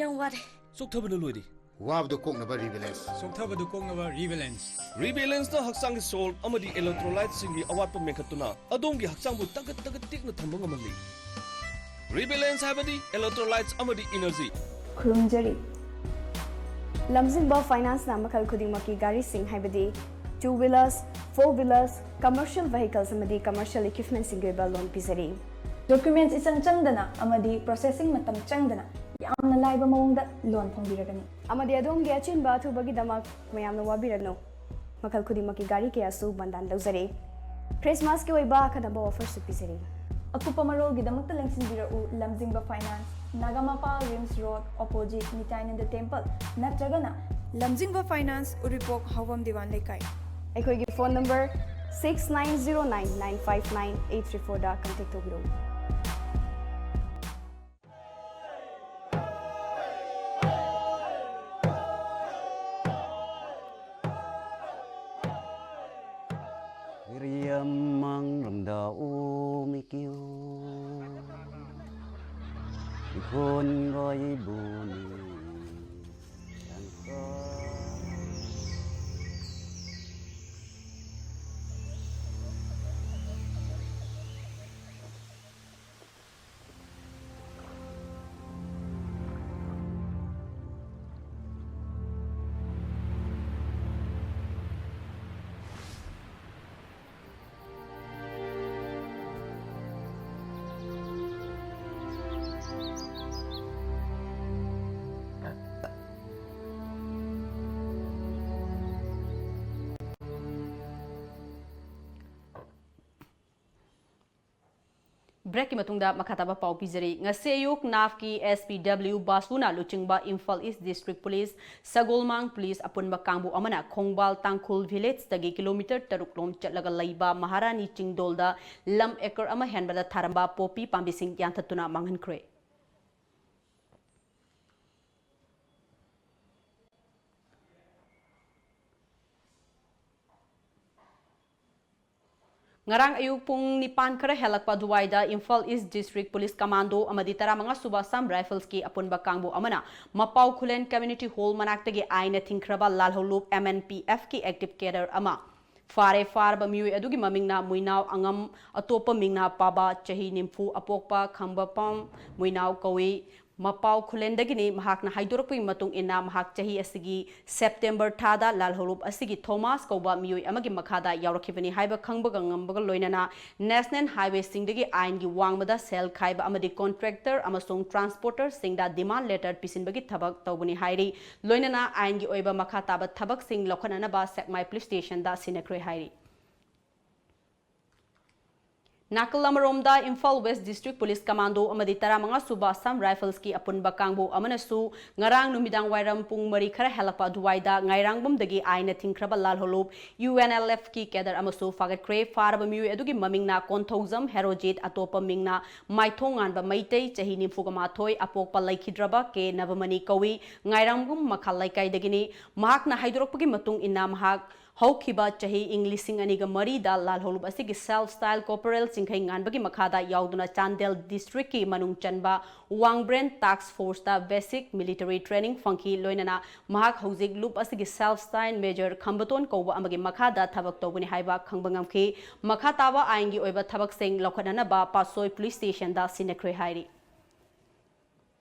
ꯌꯥꯝ ꯋꯥꯔꯦ꯫ ꯆꯣꯛꯊꯕꯅ ꯂꯣꯏꯔꯦ꯫ ꯋꯥꯕꯗꯨ ꯀꯣꯛꯅꯕ ꯔꯤꯕꯦꯂꯦꯟꯁ꯫ ꯆꯣꯛꯊꯕꯗꯨ ꯀꯣꯛꯅꯕ ꯔꯤꯕꯦꯂꯦꯟꯁ꯫ ꯔꯤꯕꯦꯂꯦꯟꯁꯅ ꯍꯛꯆꯥꯡꯒꯤ ꯁꯣꯜ ꯑꯃꯗꯤ ꯏꯂꯦꯛꯇ꯭ꯔꯣꯂꯥꯏꯠꯁꯤꯡꯒꯤ ꯑꯋꯥꯠꯄ ꯃꯦꯟꯈꯠꯇꯨꯅ ꯑꯗꯣꯝꯒꯤ ꯍꯛꯆꯥꯡꯕꯨ ꯇꯒꯠ ꯇꯒꯠ ꯇꯦꯛꯅ ꯊꯝꯕ ꯉꯝꯍꯜꯂꯤ꯫ ꯔꯤꯕꯦꯂꯦꯟꯁ ꯍꯥꯏꯕꯗꯤ ꯏꯂꯦꯛꯇ꯭ꯔꯣꯂꯥꯏꯠꯁ ꯑꯃꯗꯤ ꯏꯅꯔꯖꯤ꯫ ꯈꯨꯔꯨꯝꯖꯔꯤ꯫ ꯂꯝꯖꯤꯡꯕ ꯐꯥꯏꯅꯥꯟꯁꯅ ꯃꯈꯜ ꯈꯨꯗꯤꯡꯃꯛꯀꯤ ꯒꯥꯔꯤꯁꯤꯡ, ꯍꯥꯏꯕꯗꯤ two wheelers, four wheelers, commercial vehicles ꯑꯃꯗꯤ commercial equipmentꯁꯤꯡꯒꯤ ꯑꯣꯏꯕ ꯂꯣꯟ ꯄꯤꯖꯔꯤ꯫ ꯗꯣꯀ꯭ꯌꯨꯃꯦꯟꯠꯁ ꯏꯆꯪ ꯆꯪꯗꯅ ꯑꯃꯗꯤ ꯄ꯭ꯔꯣꯁꯦꯁꯤꯡ ꯃꯇꯝ ꯆꯪꯗꯅ ꯌꯥꯝꯅ ꯂꯥꯏꯕ ꯃꯑꯣꯡꯗ ꯂꯣꯟ ꯐꯪꯕꯤꯔꯒꯅꯤ꯫ ꯑꯃꯗꯤ ꯑꯗꯣꯝꯒꯤ ꯑꯆꯤꯟꯕ ꯑꯊꯨꯕꯒꯤꯗꯃꯛ ꯃꯌꯥꯝꯅ ꯋꯥꯕꯤꯔꯅꯨ꯫ ꯃꯈꯜ ꯈꯨꯗꯤꯡꯃꯛꯀꯤ ꯒꯥꯔꯤ ꯀꯌꯥꯁꯨ ꯕꯟꯗꯥꯟ ꯂꯧꯖꯔꯤ꯫ ꯈ꯭ꯔꯤꯁꯃꯥꯁꯀꯤ ꯑꯣꯏꯕ ꯑꯈꯟꯅꯕ ꯑꯣꯐꯔꯁꯨ ꯄꯤꯖꯔꯤ꯫ ꯑꯀꯨꯞꯄ ꯃꯔꯣꯜꯒꯤꯗꯃꯛꯇ ꯂꯦꯡꯁꯤꯟꯕꯤꯔꯛꯎ, Lamjingba finance, Nagamapal RIMS road, opposite Nityananda temple, ꯅꯠꯇ꯭ꯔꯒꯅ ꯂꯝꯖꯤꯡꯕ ꯐꯥꯏꯅꯥꯟꯁ, ꯎꯔꯤꯄꯣꯛ ꯍꯥꯎꯕꯝ ꯗꯤꯋꯥꯟ ꯂꯩꯀꯥꯏ꯫ ꯑꯩꯈꯣꯏꯒꯤ phone number six nine zero nine nine five nine eight three fourꯗ ꯀꯟꯇꯦꯛ ꯇꯧꯕꯤꯔꯛꯎ꯫ Riamang renda umikiu Ikun goi buni. Breakꯀꯤ ꯃꯇꯨꯡꯗ ꯃꯈꯥ ꯇꯥꯕ ꯄꯥꯎ ꯄꯤꯖꯔꯤ꯫ ꯉꯁꯤ ꯑꯌꯨꯛ NAFꯀꯤ S P W ꯕꯥꯁꯨꯅ ꯂꯨꯆꯤꯡꯕ ꯏꯝꯐꯥꯜ ꯏꯁ ꯗꯤꯁꯇ꯭ꯔꯤꯛ ꯄꯨꯂꯤꯁ, ꯁꯒꯣꯜꯃꯥꯡ ꯄꯨꯂꯤꯁ ꯑꯄꯨꯟꯕ ꯀꯥꯡꯕꯨ ꯑꯃꯅ ꯈꯣꯡꯕꯥꯜ ꯇꯥꯡꯈꯨꯜ ꯚꯤꯂꯦꯖꯇꯒꯤ ꯀꯤꯂꯣꯃꯤꯇꯔ ꯇꯔꯨꯛ ꯂꯣꯝ ꯆꯠꯂꯒ ꯂꯩꯕ ꯃꯍꯥꯔꯥꯅꯤ ꯆꯤꯡꯗꯣꯜꯗ ꯂꯝ ꯑꯦꯀꯔ ꯑꯃ ꯍꯦꯟꯕꯗ ꯊꯥꯔꯝꯕ ꯄꯣꯄꯤ ꯄꯥꯝꯕꯤꯁꯤꯡ ꯌꯥꯟꯊꯠꯇꯨꯅ ꯃꯥꯡꯍꯟꯈ꯭ꯔꯦ꯫ ꯉꯔꯥꯡ ꯑꯌꯨꯛ ꯄꯨꯡ ꯅꯤꯄꯥꯟ ꯈꯔ ꯍꯦꯜꯂꯛꯄ ꯑꯗꯨꯋꯥꯏꯗ ꯏꯝꯐꯥꯜ ꯏꯁ ꯗꯤꯁꯇ꯭ꯔꯤꯛ ꯄꯨꯂꯤꯁ ꯀꯃꯥꯟꯗꯣ ꯑꯃꯗꯤ ꯇꯔꯥꯃꯉꯥ ꯁꯨꯕ ꯑꯁꯥꯝ ꯔꯥꯏꯐꯜꯁꯀꯤ ꯑꯄꯨꯟꯕ ꯀꯥꯡꯕꯨ ꯑꯃꯅ ꯃꯄꯥꯎ ꯈꯨꯂꯦꯟ ꯀꯝꯃ꯭ꯌꯨꯅꯤꯇꯤ ꯍꯣꯜ ꯃꯅꯥꯛꯇꯒꯤ ꯑꯥꯏꯟꯅ ꯊꯤꯡꯈ꯭ꯔꯕ ꯂꯥꯜꯍꯧꯂꯨꯞ M N P Fꯀꯤ ꯑꯦꯛꯇꯤꯚ ꯀꯦꯗꯔ ꯑꯃ ꯐꯥꯔꯦ꯫ ꯐꯥꯔꯕ ꯃꯤꯑꯣꯏ ꯑꯗꯨꯒꯤ ꯃꯃꯤꯡꯅ ꯃꯨꯏꯅꯥꯎ ꯑꯉꯝ, ꯑꯇꯣꯞꯄ ꯃꯤꯡꯅ ꯄꯥꯕ, ꯆꯍꯤ ꯅꯤꯐꯨ, ꯑꯄꯣꯛꯄ ꯈꯝꯕꯄꯝ ꯃꯨꯏꯅꯥꯎ ꯀꯧꯏ꯫ ꯃꯄꯥꯎ ꯈꯨꯂꯦꯟꯗꯒꯤꯅꯤ꯫ ꯃꯍꯥꯛꯅ ꯍꯥꯏꯗꯣꯔꯛꯄꯒꯤ ꯃꯇꯨꯡ ꯏꯟꯅ, ꯃꯍꯥꯛ ꯆꯍꯤ ꯑꯁꯤꯒꯤ ꯁꯦꯞꯇꯦꯝꯕꯔ ꯊꯥꯗ ꯂꯥꯜꯍꯧꯂꯨꯞ ꯑꯁꯤꯒꯤ ꯊꯣꯃꯥꯁ ꯀꯧꯕ ꯃꯤꯑꯣꯏ ꯑꯃꯒꯤ ꯃꯈꯥꯗ ꯌꯥꯎꯔꯛꯈꯤꯕꯅꯤ ꯍꯥꯏꯕ ꯈꯪꯕꯒ ꯉꯝꯕꯒ ꯂꯣꯏꯅꯅ ꯅꯦꯁꯅꯦꯜ ꯍꯥꯏꯋꯦꯁꯤꯡꯗꯒꯤ ꯑꯥꯏꯟꯒꯤ ꯋꯥꯡꯃꯗ ꯁꯦꯜ ꯈꯥꯏꯕ ꯑꯃꯗꯤ ꯀꯣꯟꯇ꯭ꯔꯦꯛꯇꯔ ꯑꯃꯁꯨꯡ ꯇ꯭ꯔꯥꯟꯁꯄꯣꯔꯇꯔꯁꯤꯡꯗ ꯗꯤꯃꯥꯟ ꯂꯦꯇꯔ ꯄꯤꯁꯤꯟꯕꯒꯤ ꯊꯕꯛ ꯇꯧꯕꯅꯤ ꯍꯥꯏꯔꯤ꯫ ꯂꯣꯏꯅꯅ ꯑꯥꯏꯟꯒꯤ ꯑꯣꯏꯕ ꯃꯈꯥ ꯇꯥꯕ ꯊꯕꯛꯁꯤꯡ ꯂꯧꯈꯠꯅꯅꯕ ꯁꯦꯛꯃꯥꯏ ꯄꯨꯂꯤꯁ ꯁ꯭ꯇꯦꯁꯟꯗ ꯁꯤꯟꯅꯈ꯭ꯔꯦ ꯍꯥꯏꯔꯤ꯫ ꯅꯥꯀꯜ ꯑꯃꯔꯣꯝꯗ, Imphal west district police commando ꯑꯃꯗꯤ ꯇꯔꯥꯃꯉꯥ ꯁꯨꯕ ꯑꯁꯥꯝ ꯔꯥꯏꯐꯜꯁꯀꯤ ꯑꯄꯨꯟꯕ ꯀꯥꯡꯕꯨ ꯑꯃꯅꯁꯨ ꯉꯔꯥꯡ ꯅꯨꯃꯤꯗꯥꯡ ꯋꯥꯏꯔꯝ ꯄꯨꯡ ꯃꯔꯤ ꯈꯔ ꯍꯦꯜꯂꯛꯄ ꯑꯗꯨꯋꯥꯏꯗ ꯉꯥꯏꯔꯥꯡꯕꯝꯗꯒꯤ ꯑꯥꯏꯟꯅ ꯊꯤꯡꯈ꯭ꯔꯕ ꯂꯥꯜꯍꯧꯂꯨꯞ U N L Fꯀꯤ ꯀꯦꯗꯔ ꯑꯃꯁꯨ ꯐꯥꯒꯠꯈ꯭ꯔꯦ꯫ ꯐꯥꯔꯕ ꯃꯤꯑꯣꯏ ꯑꯗꯨꯒꯤ ꯃꯃꯤꯡꯅ ꯀꯣꯟꯊꯧꯖꯝ ꯍꯦꯔꯣꯖꯤꯠ, ꯑꯇꯣꯞꯄ ꯃꯤꯡꯅ ꯃꯥꯏꯊꯣꯡꯉꯥꯟꯕ ꯃꯩꯇꯩ, ꯆꯍꯤ ꯅꯤꯐꯨꯒ ꯃꯥꯊꯣꯏ, ꯑꯄꯣꯛꯄ ꯂꯩꯈꯤꯗ꯭ꯔꯕ ꯀꯦ ꯅꯕꯃꯅꯤ ꯀꯧꯏ, ꯉꯥꯏꯔꯥꯡꯕꯝ ꯃꯈꯥ ꯂꯩꯀꯥꯏꯗꯒꯤꯅꯤ꯫ ꯃꯍꯥꯛꯅ ꯍꯥꯏꯗꯣꯔꯛꯄꯒꯤ ꯃꯇꯨꯡ ꯏꯟꯅ, ꯃꯍꯥꯛ ꯍꯧꯈꯤꯕ ꯆꯍꯤ ꯏꯪ ꯂꯤꯁꯤꯡ ꯑꯅꯤꯒ ꯃꯔꯤꯗ ꯂꯥꯜꯍꯧꯂꯨꯞ ꯑꯁꯤꯒꯤ ꯁꯦꯜꯐ ꯁ꯭ꯇꯥꯏꯜ ꯀꯣꯔꯄꯣꯔꯦꯜ ꯆꯤꯡꯈꯩ ꯉꯥꯟꯕꯒꯤ ꯃꯈꯥꯗ ꯌꯥꯎꯗꯨꯅ ꯆꯥꯟꯗꯦꯜ ꯗꯤꯁꯇ꯭ꯔꯤꯛꯀꯤ ꯃꯅꯨꯡ ꯆꯟꯕ ꯋꯥꯡꯕ꯭ꯔꯦꯟ ꯇꯥꯛꯁ ꯐꯣꯔꯁꯇ ꯕꯦꯁꯤꯛ ꯃꯤꯂꯤꯇꯔꯤ ꯇ꯭ꯔꯦꯅꯤꯡ ꯐꯪꯈꯤ꯫ ꯂꯣꯏꯅꯅ ꯃꯍꯥꯛ ꯍꯧꯖꯤꯛ ꯂꯨꯞ ꯑꯁꯤꯒꯤ ꯁꯦꯜꯐ ꯁ꯭ꯇꯥꯏꯜ ꯃꯦꯖꯔ ꯈꯝꯕꯇꯣꯟ ꯀꯧꯕ ꯑꯃꯒꯤ ꯃꯈꯥꯗ ꯊꯕꯛ ꯇꯧꯕꯅꯤ ꯍꯥꯏꯕ ꯈꯪꯕ ꯉꯝꯈꯤ꯫ ꯃꯈꯥ ꯇꯥꯕ ꯑꯥꯏꯟꯒꯤ ꯑꯣꯏꯕ ꯊꯕꯛꯁꯤꯡ ꯂꯧꯈꯠꯅꯅꯕ ꯄꯥꯠꯁꯣꯏ ꯄꯨꯂꯤꯁ ꯁ꯭ꯇꯦꯁꯟꯗ ꯁꯤꯟꯅꯈ꯭ꯔꯦ ꯍꯥꯏꯔꯤ꯫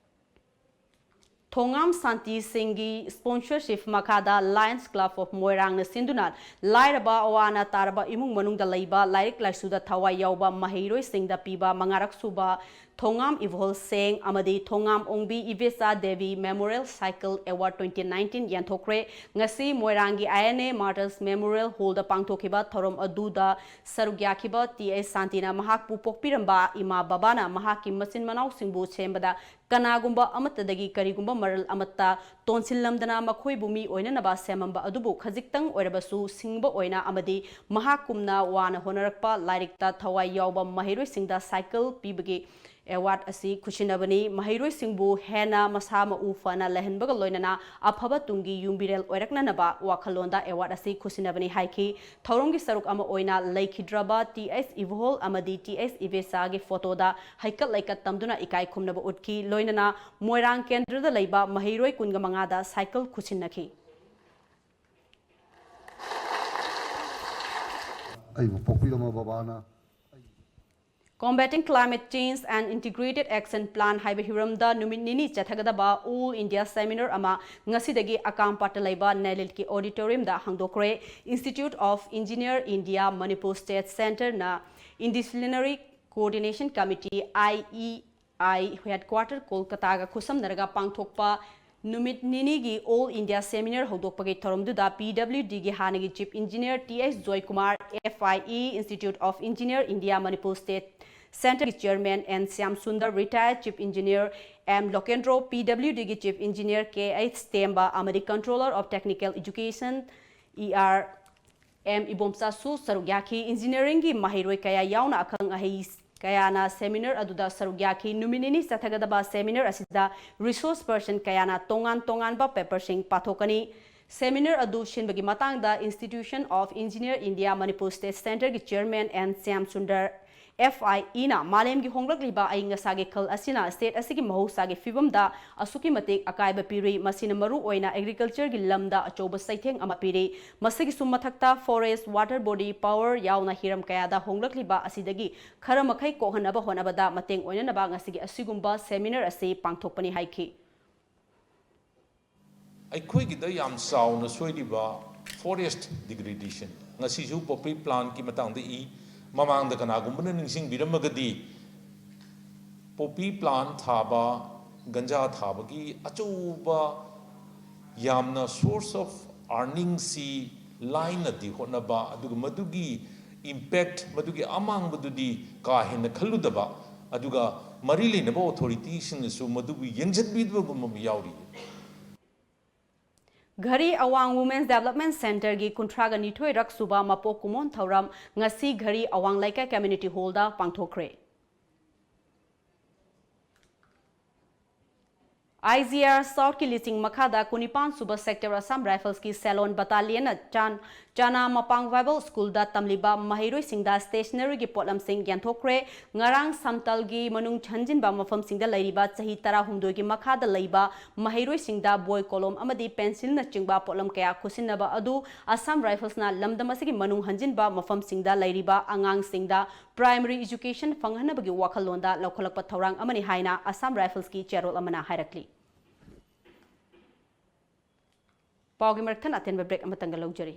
ꯊꯣꯉꯥꯝ ꯁꯥꯟꯇꯤ ꯁꯤꯡꯒꯤ ꯁ꯭ꯄꯣꯟꯁꯔꯁꯤꯞ ꯃꯈꯥꯗ Lions Club of ꯃꯣꯏꯔꯥꯡꯅ ꯁꯤꯟꯗꯨꯅ ꯂꯥꯏꯔꯕ ꯑꯋꯥ ꯑꯅꯥ ꯇꯥꯔꯕ ꯏꯃꯨꯡ ꯃꯅꯨꯡꯗ ꯂꯩꯕ ꯂꯥꯏꯔꯤꯛ ꯂꯥꯏꯁꯨꯗ ꯊꯋꯥꯏ ꯌꯥꯎꯕ ꯃꯍꯩꯔꯣꯏꯁꯤꯡꯗ ꯄꯤꯕ ꯃꯉꯥꯔꯛ ꯁꯨꯕ ꯊꯣꯉꯥꯝ ꯏꯕꯣꯍꯜ ꯁꯦꯡ ꯑꯃꯗꯤ ꯊꯣꯉꯥꯝ ꯑꯣꯡꯕꯤ ꯏꯕꯦꯆꯥ Devi Memorial Cycle Award twenty nineteen ꯌꯦꯟꯊꯣꯛꯈ꯭ꯔꯦ꯫ ꯉꯁꯤ ꯃꯣꯏꯔꯥꯡꯒꯤ I N A Martyrs Memorial Hallꯗ ꯄꯥꯡꯊꯣꯛꯈꯤꯕ ꯊꯧꯔꯝ ꯑꯗꯨꯗ ꯁꯔꯨꯛ ꯌꯥꯈꯤꯕ ꯇꯤ ꯑꯩꯆ ꯁꯥꯟꯇꯤꯅ ꯃꯍꯥꯛꯄꯨ ꯄꯣꯛꯄꯤꯔꯝꯕ ꯏꯃꯥ ꯕꯕꯥꯅ ꯃꯍꯥꯛꯀꯤ ꯃꯆꯤꯟ ꯃꯅꯥꯎꯁꯤꯡꯕꯨ ꯁꯦꯝꯕꯗ ꯀꯅꯥꯒꯨꯝꯕ ꯑꯃꯠꯇꯗꯒꯤ ꯀꯔꯤꯒꯨꯝꯕ ꯃꯔꯜ ꯑꯃꯠꯇ ꯇꯣꯟꯁꯤꯜꯂꯝꯗꯅ ꯃꯈꯣꯏꯕꯨ ꯃꯤ ꯑꯣꯏꯅꯅꯕ ꯁꯦꯝꯃꯝꯕ ꯑꯗꯨꯕꯨ ꯈꯖꯤꯛꯇꯪ ꯑꯣꯏꯔꯕꯁꯨ ꯁꯤꯡꯕ ꯑꯣꯏꯅ ꯑꯃꯗꯤ ꯃꯍꯥꯛꯀꯨꯝꯅ ꯋꯥꯅ ꯍꯣꯠꯅꯔꯛꯄ ꯂꯥꯏꯔꯤꯛꯇ ꯊꯋꯥꯏ ꯌꯥꯎꯕ ꯃꯍꯩꯔꯣꯏꯁꯤꯡꯗ ꯁꯥꯏꯀꯜ ꯄꯤꯕꯒꯤ ꯑꯦꯋꯥꯔꯗ ꯑꯁꯤ ꯈꯨꯠꯁꯤꯟꯅꯕꯅꯤ꯫ ꯃꯍꯩꯔꯣꯏꯁꯤꯡꯕꯨ ꯍꯦꯟꯅ ꯃꯁꯥ ꯃꯎ ꯐꯅ ꯂꯩꯍꯟꯕꯒ ꯂꯣꯏꯅꯅ ꯑꯐꯕ ꯇꯨꯡꯒꯤ ꯌꯨꯝꯕꯤꯔꯦꯜ ꯑꯣꯏꯔꯛꯅꯅꯕ ꯋꯥꯈꯜꯂꯣꯟꯗ ꯑꯦꯋꯥꯔꯗ ꯑꯁꯤ ꯈꯨꯠꯁꯤꯟꯅꯕꯅꯤ ꯍꯥꯏꯈꯤ꯫ ꯊꯧꯔꯝꯒꯤ ꯁꯔꯨꯛ ꯑꯃ ꯑꯣꯏꯅ ꯂꯩꯈꯤꯗ꯭ꯔꯕ ꯇꯤ ꯑꯩꯆ ꯏꯕꯣꯍꯜ ꯑꯃꯗꯤ ꯇꯤ ꯑꯩꯆ ꯏꯕꯦꯆꯥꯒꯤ ꯐꯣꯇꯣꯗ ꯍꯩꯀꯠ ꯂꯩꯀꯠ ꯇꯝꯗꯨꯅ ꯏꯀꯥꯏ ꯈꯨꯝꯅꯕ ꯎꯠꯈꯤ꯫ ꯂꯣꯏꯅꯅ ꯃꯣꯏꯔꯥꯡ ꯀꯦꯟꯗ꯭ꯔꯗ ꯂꯩꯕ ꯃꯍꯩꯔꯣꯏ ꯀꯨꯟꯒ ꯃꯉꯥꯗ ꯁꯥꯏꯀꯜ ꯈꯨꯠꯁꯤꯟꯅꯈꯤ꯫ ꯑꯩꯕꯨ ꯄꯣꯛꯄꯤꯔꯝꯕ ꯕꯕꯥꯅ Combating Climate Change and Integrated Action Plan ꯍꯥꯏꯕ ꯍꯤꯔꯝꯗ ꯅꯨꯃꯤꯠ ꯅꯤꯅꯤ ꯆꯠꯊꯒꯗꯕ All India Seminar ꯑꯃ ꯉꯁꯤꯗꯒꯤ ꯑꯀꯥꯝꯄꯥꯠꯇ ꯂꯩꯕ ꯅꯦꯂꯤꯠꯀꯤ auditoriumꯗ ꯍꯥꯡꯗꯣꯛꯈ꯭ꯔꯦ꯫ Institute of Engineer India Manipur State Centreꯅ Interdisciplinary Coordination Committee, I E I headquarter ꯀꯣꯜꯀꯇꯥꯒ ꯈꯨꯠꯁꯝꯅꯔꯒ ꯄꯥꯡꯊꯣꯛꯄ ꯅꯨꯃꯤꯠ ꯅꯤꯅꯤꯒꯤ All India Seminar ꯍꯧꯗꯣꯛꯄꯒꯤ ꯊꯧꯔꯝꯗꯨꯗ P W Dꯒꯤ ꯍꯥꯟꯅꯒꯤ Chief Engineer T H Joykumar, F I E, Institute of Engineer India Manipur State Centreꯒꯤ Chairman N Shyam Sundar, Retired Chief Engineer M Lokendro, P W Dꯒꯤ Chief Engineer K H Temba ꯑꯃꯗꯤ Controller of Technical Education E R M ꯏꯕꯣꯝꯆꯥꯁꯨ ꯁꯔꯨꯛ ꯌꯥꯈꯤ꯫ Engineeringꯒꯤ ꯃꯍꯩꯔꯣꯏ ꯀꯌꯥ ꯌꯥꯎꯅ ꯑꯈꯪ ꯑꯍꯩ ꯀꯌꯥꯅ seminar ꯑꯗꯨꯗ ꯁꯔꯨꯛ ꯌꯥꯈꯤ꯫ ꯅꯨꯃꯤꯠ ꯅꯤꯅꯤ ꯆꯠꯊꯒꯗꯕ seminar ꯑꯁꯤꯗ resource person ꯀꯌꯥꯅ ꯇꯣꯉꯥꯟ ꯇꯣꯉꯥꯟꯕ paperꯁꯤꯡ ꯄꯥꯊꯣꯛꯀꯅꯤ꯫ Seminar ꯑꯗꯨ ꯁꯤꯟꯕꯒꯤ ꯃꯇꯥꯡꯗ Institute of Engineer India Manipur State Centreꯒꯤ Chairman N Shyam Sundar, F I Eꯅ ꯃꯥꯂꯦꯝꯒꯤ ꯍꯣꯡꯂꯛꯂꯤꯕ ꯑꯏꯪ ꯑꯁꯥꯒꯤ ꯈꯜ ꯑꯁꯤꯅ state ꯑꯁꯤꯒꯤ ꯃꯍꯧꯁꯥꯒꯤ ꯐꯤꯕꯝꯗ ꯑꯁꯨꯛꯀꯤ ꯃꯇꯤꯛ ꯑꯀꯥꯏꯕ ꯄꯤꯔꯤ꯫ ꯃꯁꯤꯅ ꯃꯔꯨ ꯑꯣꯏꯅ agricultureꯒꯤ ꯂꯝꯗ ꯑꯆꯧꯕ ꯆꯩꯊꯦꯡ ꯑꯃ ꯄꯤꯔꯤ꯫ ꯃꯁꯤꯒꯤꯁꯨ ꯃꯊꯛꯇ forest, water body, power ꯌꯥꯎꯅ ꯍꯤꯔꯝ ꯀꯌꯥꯗ ꯍꯣꯡꯂꯛꯂꯤꯕ ꯑꯁꯤꯗꯒꯤ ꯈꯔ ꯃꯈꯩ ꯀꯣꯛꯍꯟꯅꯕ ꯍꯣꯠꯅꯕꯗ ꯃꯇꯦꯡ ꯑꯣꯏꯅꯅꯕ ꯉꯁꯤꯒꯤ ꯑꯁꯤꯒꯨꯝꯕ seminar ꯑꯁꯤ ꯄꯥꯡꯊꯣꯛꯄꯅꯤ ꯍꯥꯏꯈꯤ꯫ ꯑꯩꯈꯣꯏꯒꯤꯗ ꯌꯥꯝ ꯆꯥꯎꯅ ꯁꯣꯏꯔꯤꯕ forest degradation, ꯉꯁꯤꯁꯨ poppy plantꯀꯤ ꯃꯇꯥꯡꯗ ꯏ꯫ ꯃꯃꯥꯡꯗ ꯀꯅꯥꯒꯨꯝꯕꯅ ꯅꯤꯡꯁꯤꯡꯕꯤꯔꯝꯃꯒꯗꯤ, Poppy plant ꯊꯥꯕ, ꯒꯟꯖꯥ ꯊꯥꯕꯒꯤ ꯑꯆꯧꯕ ꯌꯥꯝꯅ source of earningꯁꯤ ꯂꯥꯏꯅꯗꯤ ꯍꯣꯠꯅꯕ, ꯑꯗꯨꯒ ꯃꯗꯨꯒꯤ impact, ꯃꯗꯨꯒꯤ ꯑꯃꯥꯡꯕꯗꯨꯗꯤ ꯀꯥ ꯍꯦꯟꯅ ꯈꯜꯂꯨꯗꯕ, ꯑꯗꯨꯒ ꯃꯔꯤ ꯂꯩꯅꯕ authorityꯁꯤꯡꯅꯁꯨ ꯃꯗꯨꯕꯨ ꯌꯦꯡꯁꯤꯟꯕꯤꯗꯕꯒꯨꯝꯕ ꯑꯃ ꯌꯥꯎꯔꯤ꯫ ꯘꯔꯤ ꯑꯋꯥꯡ Women's Development Centreꯒꯤ ꯀꯨꯟꯊ꯭ꯔꯥꯒ ꯅꯤꯊꯣꯏꯔꯛ ꯁꯨꯕ ꯃꯄꯣꯛ ꯀꯨꯝꯑꯣꯟ ꯊꯧꯔꯝ ꯉꯁꯤ ꯘꯔꯤ ꯑꯋꯥꯡ ꯂꯩꯀꯥꯏ community hallꯗ ꯄꯥꯡꯊꯣꯛꯈ꯭ꯔꯦ꯫ IGR Southꯀꯤ ꯂꯤꯆꯤꯡ ꯃꯈꯥꯗ ꯀꯨꯟꯅꯤꯄꯥꯟ ꯁꯨꯕ Sector Assam Riflesꯀꯤ Salon Battalionꯅ ꯆꯥꯟ ꯆꯥꯅꯥ ꯃꯄꯥꯡ Bible Schoolꯗ ꯇꯝꯂꯤꯕ ꯃꯍꯩꯔꯣꯏꯁꯤꯡꯗ stationeryꯒꯤ ꯄꯣꯠꯂꯝꯁꯤꯡ ꯌꯦꯟꯊꯣꯛꯈ꯭ꯔꯦ꯫ ꯉꯔꯥꯡ ꯁꯝꯇꯜꯒꯤ ꯃꯅꯨꯡ ꯍꯟꯖꯤꯟꯕ ꯃꯐꯝꯁꯤꯡꯗ ꯂꯩꯔꯤꯕ ꯆꯍꯤ ꯇꯔꯥꯍꯨꯝꯗꯣꯏꯒꯤ ꯃꯈꯥꯗ ꯂꯩꯕ ꯃꯍꯩꯔꯣꯏꯁꯤꯡꯗ ꯕꯣꯏ, ꯀꯣꯂꯣꯝ ꯑꯃꯗꯤ ꯄꯦꯟꯁꯤꯜꯅꯆꯤꯡꯕ ꯄꯣꯠꯂꯝ ꯀꯌꯥ ꯈꯨꯠꯁꯤꯟꯅꯕ ꯑꯗꯨ Assam Riflesꯅ ꯂꯝꯗꯝ ꯑꯁꯤꯒꯤ ꯃꯅꯨꯡ ꯍꯟꯖꯤꯟꯕ ꯃꯐꯝꯁꯤꯡꯗ ꯂꯩꯔꯤꯕ ꯑꯉꯥꯡꯁꯤꯡꯗ primary education ꯐꯪꯍꯟꯅꯕꯒꯤ ꯋꯥꯈꯜꯂꯣꯟꯗ ꯂꯧꯈꯠꯂꯛꯄ ꯊꯧꯔꯥꯡ ꯑꯃꯅꯤ ꯍꯥꯏꯅ Assam Riflesꯀꯤ ꯆꯦꯔꯣꯜ ꯑꯃꯅ ꯍꯥꯏꯔꯛꯂꯤ꯫ ꯄꯥꯎꯒꯤ ꯃꯔꯛ ꯊꯠꯅ ꯑꯇꯦꯟꯕ break ꯑꯃꯇꯪꯒ ꯂꯧꯖꯔꯤ꯫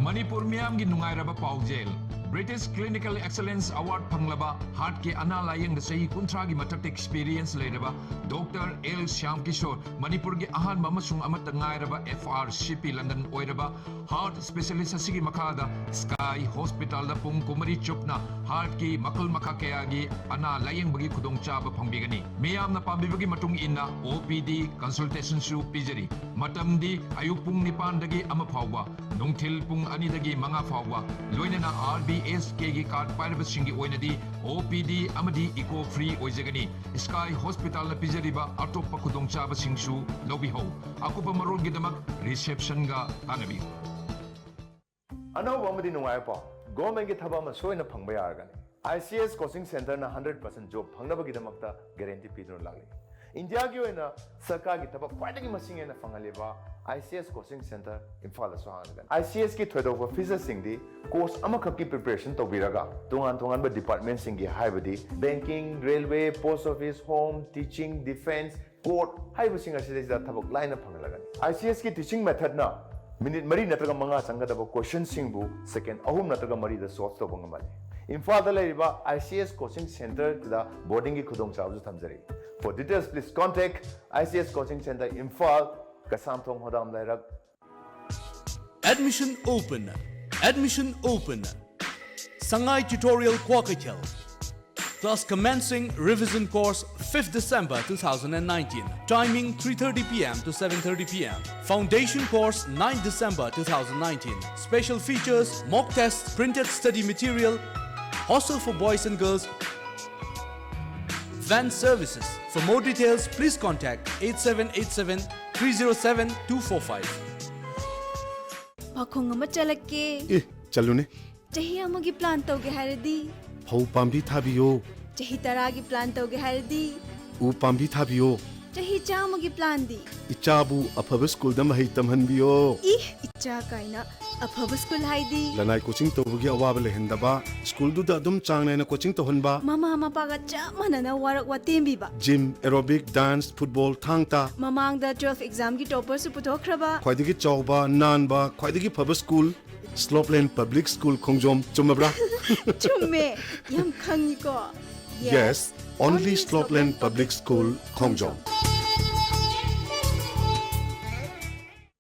ꯃꯅꯤꯄꯨꯔ ꯃꯤꯌꯥꯝꯒꯤ ꯅꯨꯡꯉꯥꯏꯔꯕ ꯄꯥꯎꯖꯦꯜ꯫ British Clinical Excellence Award ꯐꯪꯂꯕ heartꯀꯤ ꯑꯅꯥ ꯂꯥꯌꯦꯡꯗ ꯆꯍꯤ ꯀꯨꯟꯊ꯭ꯔꯥꯒꯤ ꯃꯊꯛꯇ experience ꯂꯩꯔꯕ Doctor L ꯁ꯭ꯌꯥꯝ ꯀꯤꯁꯣꯔ, ꯃꯅꯤꯄꯨꯔꯒꯤ ꯑꯍꯥꯟꯕ ꯑꯃꯁꯨꯡ ꯑꯃꯠꯇ ꯉꯥꯏꯔꯕ FRCP London ꯑꯣꯏꯔꯕ heart specialist ꯑꯁꯤꯒꯤ ꯃꯈꯥꯗ Sky Hospitalꯗ ꯄꯨꯡ ꯀꯨꯟꯃꯔꯤ ꯆꯨꯞꯅ heartꯀꯤ ꯃꯈꯜ ꯃꯈꯥ ꯀꯌꯥꯒꯤ ꯑꯅꯥ ꯂꯥꯌꯦꯡꯕꯒꯤ ꯈꯨꯗꯣꯡꯆꯥꯕ ꯐꯪꯕꯤꯒꯅꯤ꯫ ꯃꯤꯌꯥꯝꯅ ꯄꯥꯝꯕꯤꯕꯒꯤ ꯃꯇꯨꯡ ꯏꯟꯅ OPD consultationꯁꯨ ꯄꯤꯖꯔꯤ꯫ ꯃꯇꯝꯗꯤ ꯑꯌꯨꯛ ꯄꯨꯡ ꯅꯤꯄꯥꯟꯗꯒꯤ ꯑꯃ ꯐꯥꯎꯕ, ꯅꯨꯡꯊꯤꯜ ꯄꯨꯡ ꯑꯅꯤꯗꯒꯤ ꯃꯉꯥ ꯐꯥꯎꯕ, ꯂꯣꯏꯅꯅ RBSKꯒꯤ card ꯄꯥꯏꯔꯕꯁꯤꯡꯒꯤ ꯑꯣꯏꯅꯗꯤ OPD ꯑꯃꯗꯤ echo free ꯑꯣꯏꯖꯒꯅꯤ꯫ Sky Hospitalꯅ ꯄꯤꯖꯔꯤꯕ ꯑꯇꯣꯞꯄ ꯈꯨꯗꯣꯡꯆꯥꯕꯁꯤꯡꯁꯨ ꯂꯧꯕꯤꯍꯧ꯫ ꯑꯀꯨꯞꯄ ꯃꯔꯣꯜꯒꯤꯗꯃꯛ receptionꯒ ꯇꯥꯟꯅꯕꯤꯌꯨ꯫ ꯑꯅꯧꯕ ꯑꯃꯗꯤ ꯅꯨꯡꯉꯥꯏꯕ ꯄꯥꯎ, governmentꯀꯤ ꯊꯕꯛ ꯑꯃ ꯁꯣꯏꯅ ꯐꯪꯕ ꯌꯥꯔꯒꯅꯤ꯫ ICS coaching centreꯅ hundred percent job ꯐꯪꯅꯕꯒꯤꯗꯃꯛꯇ guarantee ꯄꯤꯗꯨꯅ ꯂꯥꯛꯂꯤ꯫ ꯏꯟꯗꯤꯌꯥꯒꯤ ꯑꯣꯏꯅ ꯁꯔꯀꯥꯔꯒꯤ ꯊꯕꯛ ꯈ꯭ꯋꯥꯏꯗꯒꯤ ꯃꯁꯤꯡ ꯍꯦꯟꯅ ꯐꯪꯍꯜꯂꯤꯕ ICS coaching centre ꯏꯝꯐꯥꯜꯗꯁꯨ ꯍꯥꯡꯂꯒꯅꯤ꯫ ICSꯀꯤ ꯊꯣꯏꯗꯣꯛꯄ featuresꯁꯤꯡꯗꯤ course ꯑꯃꯈꯛꯀꯤ preparation ꯇꯧꯕꯤꯔꯒ ꯇꯣꯉꯥꯟ ꯇꯣꯉꯥꯟꯕ departmentꯁꯤꯡꯒꯤ ꯍꯥꯏꯕꯗꯤ banking, railway, post office, home, teaching, defence, court ꯍꯥꯏꯔꯤꯕꯁꯤꯡ ꯑꯁꯤꯗꯩꯁꯤꯗ ꯊꯕꯛ ꯂꯥꯏꯅ ꯐꯪꯍꯜꯂꯒꯅꯤ꯫ ICSꯀꯤ teaching methodꯅ minute ꯃꯔꯤ ꯅꯠꯇ꯭ꯔꯒ ꯃꯉꯥ ꯆꯪꯒꯗꯕ questionꯁꯤꯡꯕꯨ second ꯑꯍꯨꯝ ꯅꯠꯇ꯭ꯔꯒ ꯃꯔꯤꯗ solve ꯇꯧꯕ ꯉꯝꯍꯜꯂꯤ꯫ ꯏꯝꯐꯥꯜꯗ ꯂꯩꯔꯤꯕ I C S coaching centreꯗ boardingꯒꯤ ꯈꯨꯗꯣꯡꯆꯥꯕꯁꯨ ꯊꯝꯖꯔꯤ꯫ For details, please contact I C S coaching centre, Imphal, Keishamthong ꯍꯣꯗꯥꯝ ꯂꯩꯔꯛ꯫ Admission open. Admission open. Sangai Tutorial Kukatpur. Class commencing, revision course, fifth December two thousand nineteen. Timing, three thirty p m to seven thirty p m. Foundation course, ninth December two thousand nineteen. Special features: mock tests, printed study material, hostel for boys and girls, van services. For more details, please contact eight seven eight seven three zero seven two four five. ꯄꯥꯈꯣꯡ ꯑꯃ ꯆꯠꯂꯛꯀꯦ꯫ ꯑꯦ, ꯆꯠꯂꯨꯅꯦ꯫ ꯆꯍꯤ ꯑꯃꯒꯤ plan ꯇꯧꯒꯦ ꯍꯥꯏꯔꯗꯤ? ꯐꯧ ꯄꯥꯝꯕꯤ ꯊꯥꯕꯤꯌꯣ꯫ ꯆꯍꯤ ꯇꯔꯥꯒꯤ plan ꯇꯧꯒꯦ ꯍꯥꯏꯔꯗꯤ? ꯎ ꯄꯥꯝꯕꯤ ꯊꯥꯕꯤꯌꯣ꯫ ꯆꯍꯤ ꯆꯥꯝꯃꯒꯤ planꯗꯤ? ꯏꯆꯥꯕꯨ ꯑꯐꯕ ꯁ꯭ꯀꯨꯜꯗ ꯃꯍꯩ ꯇꯝꯍꯟꯕꯤꯌꯣ꯫ ꯏ, ꯏꯆꯥ ꯀꯥꯏꯅ꯫ ꯑꯐꯕ ꯁ꯭ꯀꯨꯜ ꯍꯥꯏꯗꯤ? ꯂꯅꯥꯏ coaching ꯇꯧꯕꯒꯤ ꯑꯋꯥꯕ ꯂꯩꯍꯟꯗꯕ, ꯁ꯭ꯀꯨꯜꯗꯨꯗ ꯑꯗꯨꯝ ꯆꯥꯡ ꯅꯥꯏꯅ coaching ꯇꯧꯍꯟꯕ꯫ ꯃꯃꯥ ꯃꯄꯥꯒ ꯆꯞ ꯃꯥꯟꯅꯅ work ꯋꯥꯇꯦꯝꯕꯤꯕ꯫ Gym, aerobic, dance, football, ꯊꯥꯡ ꯇꯥ꯫ ꯃꯃꯥꯡꯗ twelve examꯒꯤ topperꯁꯨ ꯄꯨꯊꯣꯛꯈ꯭ꯔꯕ꯫ ꯈ꯭ꯋꯥꯏꯗꯒꯤ ꯆꯥꯎꯕ, ꯅꯥꯟꯕ, ꯈ꯭ꯋꯥꯏꯗꯒꯤ ꯐꯕ ꯁ꯭ꯀꯨꯜ, Slopeland Public School ꯈꯣꯡꯖꯣꯝ꯫ ꯆꯨꯝꯃꯕ꯭ꯔꯥ? ꯆꯨꯝꯃꯦ, ꯌꯥꯝ ꯈꯪꯉꯤꯀꯣ꯫ Yes, only Slopeland Public School Khongjom.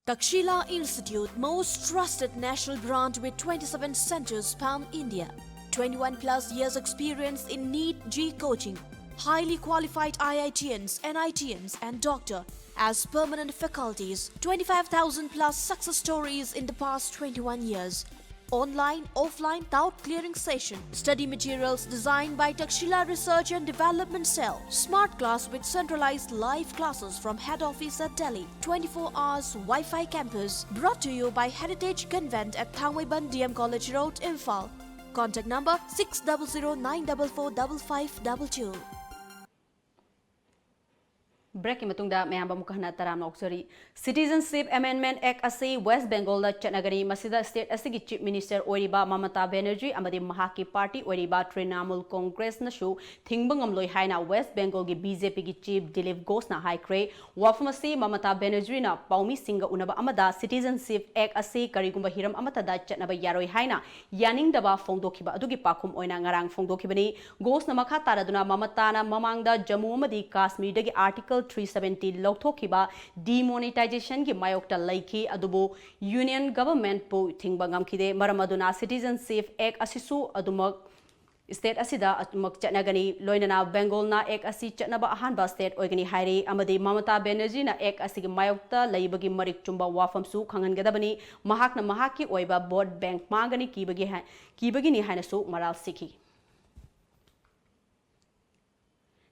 Takshila Institute, most trusted national brand with twenty-seven centers pan India. twenty-one plus years experience in NEET G coaching. Highly qualified I I T Ns, N I T Ns, and doctor as permanent faculties. twenty-five thousand plus success stories in the past twenty-one years. Online, offline, doubt clearing session. Study materials designed by Takshila Research and Development Cell. Smart class with centralized live classes from head office at Delhi. twenty-four hours Wi-Fi campus. Brought to you by Heritage Convent at Thangmeiban D M College Road, Imphal. Contact number six double zero nine double four double five double two. Breakꯀꯤ ꯃꯇꯨꯡꯗ ꯃꯌꯥꯝꯕꯨ ꯑꯃꯨꯛꯀ ꯍꯟꯅ ꯇꯔꯥꯝꯅ ꯑꯣꯛꯆꯔꯤ꯫ Citizenship Amendment Act ꯑꯁꯤ West Bengalꯗ ꯆꯠꯅꯒꯅꯤ꯫ ꯃꯁꯤꯗ state ꯑꯁꯤꯒꯤ Chief Minister ꯑꯣꯏꯔꯤꯕ ꯃꯃꯇꯥ ꯕꯦꯅꯔꯖꯤ ꯑꯃꯗꯤ ꯃꯍꯥꯛꯀꯤ party ꯑꯣꯏꯔꯤꯕ Trinamool Congressꯅꯁꯨ ꯊꯤꯡꯕ ꯉꯝꯂꯣꯏ ꯍꯥꯏꯅ West Bengalꯒꯤ BJPꯒꯤ Chief Dilip Ghoshꯅ ꯍꯥꯏꯈ꯭ꯔꯦ꯫ ꯋꯥꯐꯝ ꯑꯁꯤ ꯃꯃꯇꯥ ꯕꯦꯅꯔꯖꯤꯅ ꯄꯥꯎꯃꯤꯁꯤꯡꯒ ꯎꯅꯕ ꯑꯃꯗ Citizenship Act ꯑꯁꯤ ꯀꯔꯤꯒꯨꯝꯕ ꯍꯤꯔꯝ ꯑꯃꯠꯇꯗ ꯆꯠꯅꯕ ꯌꯥꯔꯣꯏ ꯍꯥꯏꯅ ꯌꯥꯅꯤꯡꯗꯕ ꯐꯣꯡꯗꯣꯛꯈꯤꯕ ꯑꯗꯨꯒꯤ ꯄꯥꯎꯈꯨꯝ ꯑꯣꯏꯅ ꯉꯔꯥꯡ ꯐꯣꯡꯗꯣꯛꯈꯤꯕꯅꯤ꯫ ꯒꯣꯁꯅ ꯃꯈꯥ ꯇꯥꯔꯗꯨꯅ ꯃꯃꯇꯥꯅ ꯃꯃꯥꯡꯗ ꯖꯝꯃꯨ ꯑꯃꯗꯤ ꯀꯥꯁꯃꯤꯔꯗꯒꯤ Article three seventy ꯂꯧꯊꯣꯛꯈꯤꯕ demonetizationꯒꯤ ꯃꯥꯌꯣꯛꯇ ꯂꯩꯈꯤ, ꯑꯗꯨꯕꯨ Union Governmentꯄꯨ ꯊꯤꯡꯕ ꯉꯝꯈꯤꯗꯦ꯫ ꯃꯔꯝ ꯑꯗꯨꯅ Citizenship Act ꯑꯁꯤꯁꯨ ꯑꯗꯨꯃꯛ state ꯑꯁꯤꯗ ꯑꯗꯨꯃꯛ ꯆꯠꯅꯒꯅꯤ꯫ ꯂꯣꯏꯅꯅ Bengalꯅ Act ꯑꯁꯤ ꯆꯠꯅꯕ ꯑꯍꯥꯟꯕ state ꯑꯣꯏꯒꯅꯤ ꯍꯥꯏꯔꯤ, ꯑꯃꯗꯤ ꯃꯃꯇꯥ ꯕꯦꯅꯔꯖꯤꯅ Act ꯑꯁꯤꯒꯤ ꯃꯥꯌꯣꯛꯇ ꯂꯩꯕꯒꯤ ꯃꯔꯤꯛ ꯆꯨꯝꯕ ꯋꯥꯐꯝꯁꯨ ꯈꯪꯍꯟꯒꯗꯕꯅꯤ꯫ ꯃꯍꯥꯛꯅ ꯃꯍꯥꯛꯀꯤ ꯑꯣꯏꯕ vote bank ꯃꯥꯡꯒꯅꯤ ꯀꯤꯕꯒꯤ ꯍꯥꯏ-, ꯀꯤꯕꯒꯤꯅꯤ ꯍꯥꯏꯅꯁꯨ ꯃꯔꯥꯜ ꯁꯤꯈꯤ꯫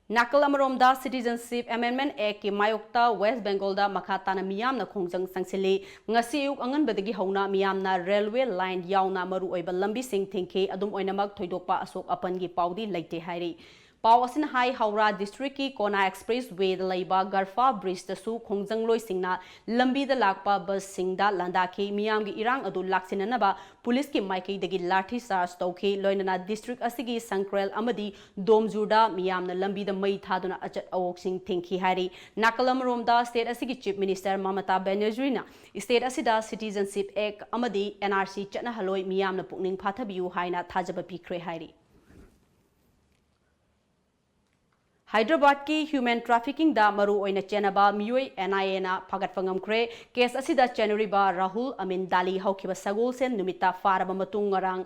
ꯅꯥꯀꯜ ꯑꯃꯔꯣꯝꯗ, Citizenship Amendment Actꯀꯤ ꯃꯥꯌꯣꯛꯇ West Bengalꯗ ꯃꯈꯥ ꯇꯥꯅ ꯃꯤꯌꯥꯝꯅ ꯈꯣꯡꯖꯪ ꯆꯪꯁꯤꯜꯂꯤ꯫ ꯉꯁꯤ ꯑꯌꯨꯛ ꯑꯉꯟꯕꯗꯒꯤ ꯍꯧꯅ ꯃꯤꯌꯥꯝꯅ railway line ꯌꯥꯎꯅ ꯃꯔꯨꯑꯣꯏꯕ ꯂꯝꯕꯤꯁꯤꯡ ꯊꯤꯡꯈꯤ꯫ ꯑꯗꯨꯝ ꯑꯣꯏꯅꯃꯛ, ꯊꯣꯏꯗꯣꯛꯄ ꯑꯁꯣꯛ ꯑꯄꯟꯒꯤ ꯄꯥꯎꯗꯤ ꯂꯩꯇꯦ ꯍꯥꯏꯔꯤ꯫ ꯄꯥꯎ ꯑꯁꯤꯅ ꯍꯥꯏ, ꯍꯧꯔꯥ districtꯀꯤ ꯀꯣꯅꯥ Expresswayꯗ ꯂꯩꯕ ꯒꯔꯐꯥ bridgeꯇꯁꯨ ꯈꯣꯡꯖꯪꯂꯣꯏꯁꯤꯡꯅ ꯂꯝꯕꯤꯗ ꯂꯥꯛꯄ busꯁꯤꯡꯗ ꯂꯥꯟꯗꯥꯈꯤ꯫ ꯃꯤꯌꯥꯝꯒꯤ ꯏꯔꯥꯡ ꯑꯗꯨ ꯂꯥꯛꯁꯤꯟꯅꯅꯕ ꯄꯨꯂꯤꯁꯀꯤ ꯃꯥꯏꯀꯩꯗꯒꯤ ꯂꯥꯊꯤ ꯆꯥꯔꯖ ꯇꯧꯈꯤ꯫ ꯂꯣꯏꯅꯅ district ꯑꯁꯤꯒꯤ ꯁꯪꯀ꯭ꯔꯦꯜ ꯑꯃꯗꯤ ꯗꯣꯝꯖꯨꯔꯗ ꯃꯤꯌꯥꯝꯅ ꯂꯝꯕꯤꯗ ꯃꯩ ꯊꯥꯗꯨꯅ ꯑꯆꯠ ꯑꯋꯣꯛꯁꯤꯡ ꯊꯤꯡꯈꯤ ꯍꯥꯏꯔꯤ꯫ ꯅꯥꯀꯜ ꯑꯃꯔꯣꯝꯗ, state ꯑꯁꯤꯒꯤ Chief Minister ꯃꯃꯇꯥ ꯕꯦꯅꯔꯖꯤꯅ state ꯑꯁꯤꯗ Citizenship Act ꯑꯃꯗꯤ NRC ꯆꯠꯅꯍꯜꯂꯣꯏ, ꯃꯤꯌꯥꯝꯅ ꯄꯨꯛꯅꯤꯡ ꯐꯥꯊꯕꯤꯌꯨ ꯍꯥꯏꯅ ꯊꯥꯖꯕ ꯄꯤꯈ꯭ꯔꯦ ꯍꯥꯏꯔꯤ꯫ ꯍꯥꯏꯗ꯭ꯔꯕꯥꯗꯀꯤ human traffickingꯗ ꯃꯔꯨ ꯑꯣꯏꯅ ꯆꯦꯟꯅꯕ ꯃꯤꯑꯣꯏ NIAꯅ ꯐꯥꯒꯠꯄ ꯉꯝꯈ꯭ꯔꯦ꯫ Case ꯑꯁꯤꯗ ꯆꯦꯟꯅꯔꯤꯕ ꯔꯥꯍꯨꯜ ꯑꯃꯤꯟ ꯗꯥꯂꯤ ꯍꯧꯈꯤꯕ ꯁꯒꯣꯜꯁꯦꯟ ꯅꯨꯃꯤꯠꯇ ꯐꯥꯔꯕ ꯃꯇꯨꯡ ꯉꯔꯥꯡ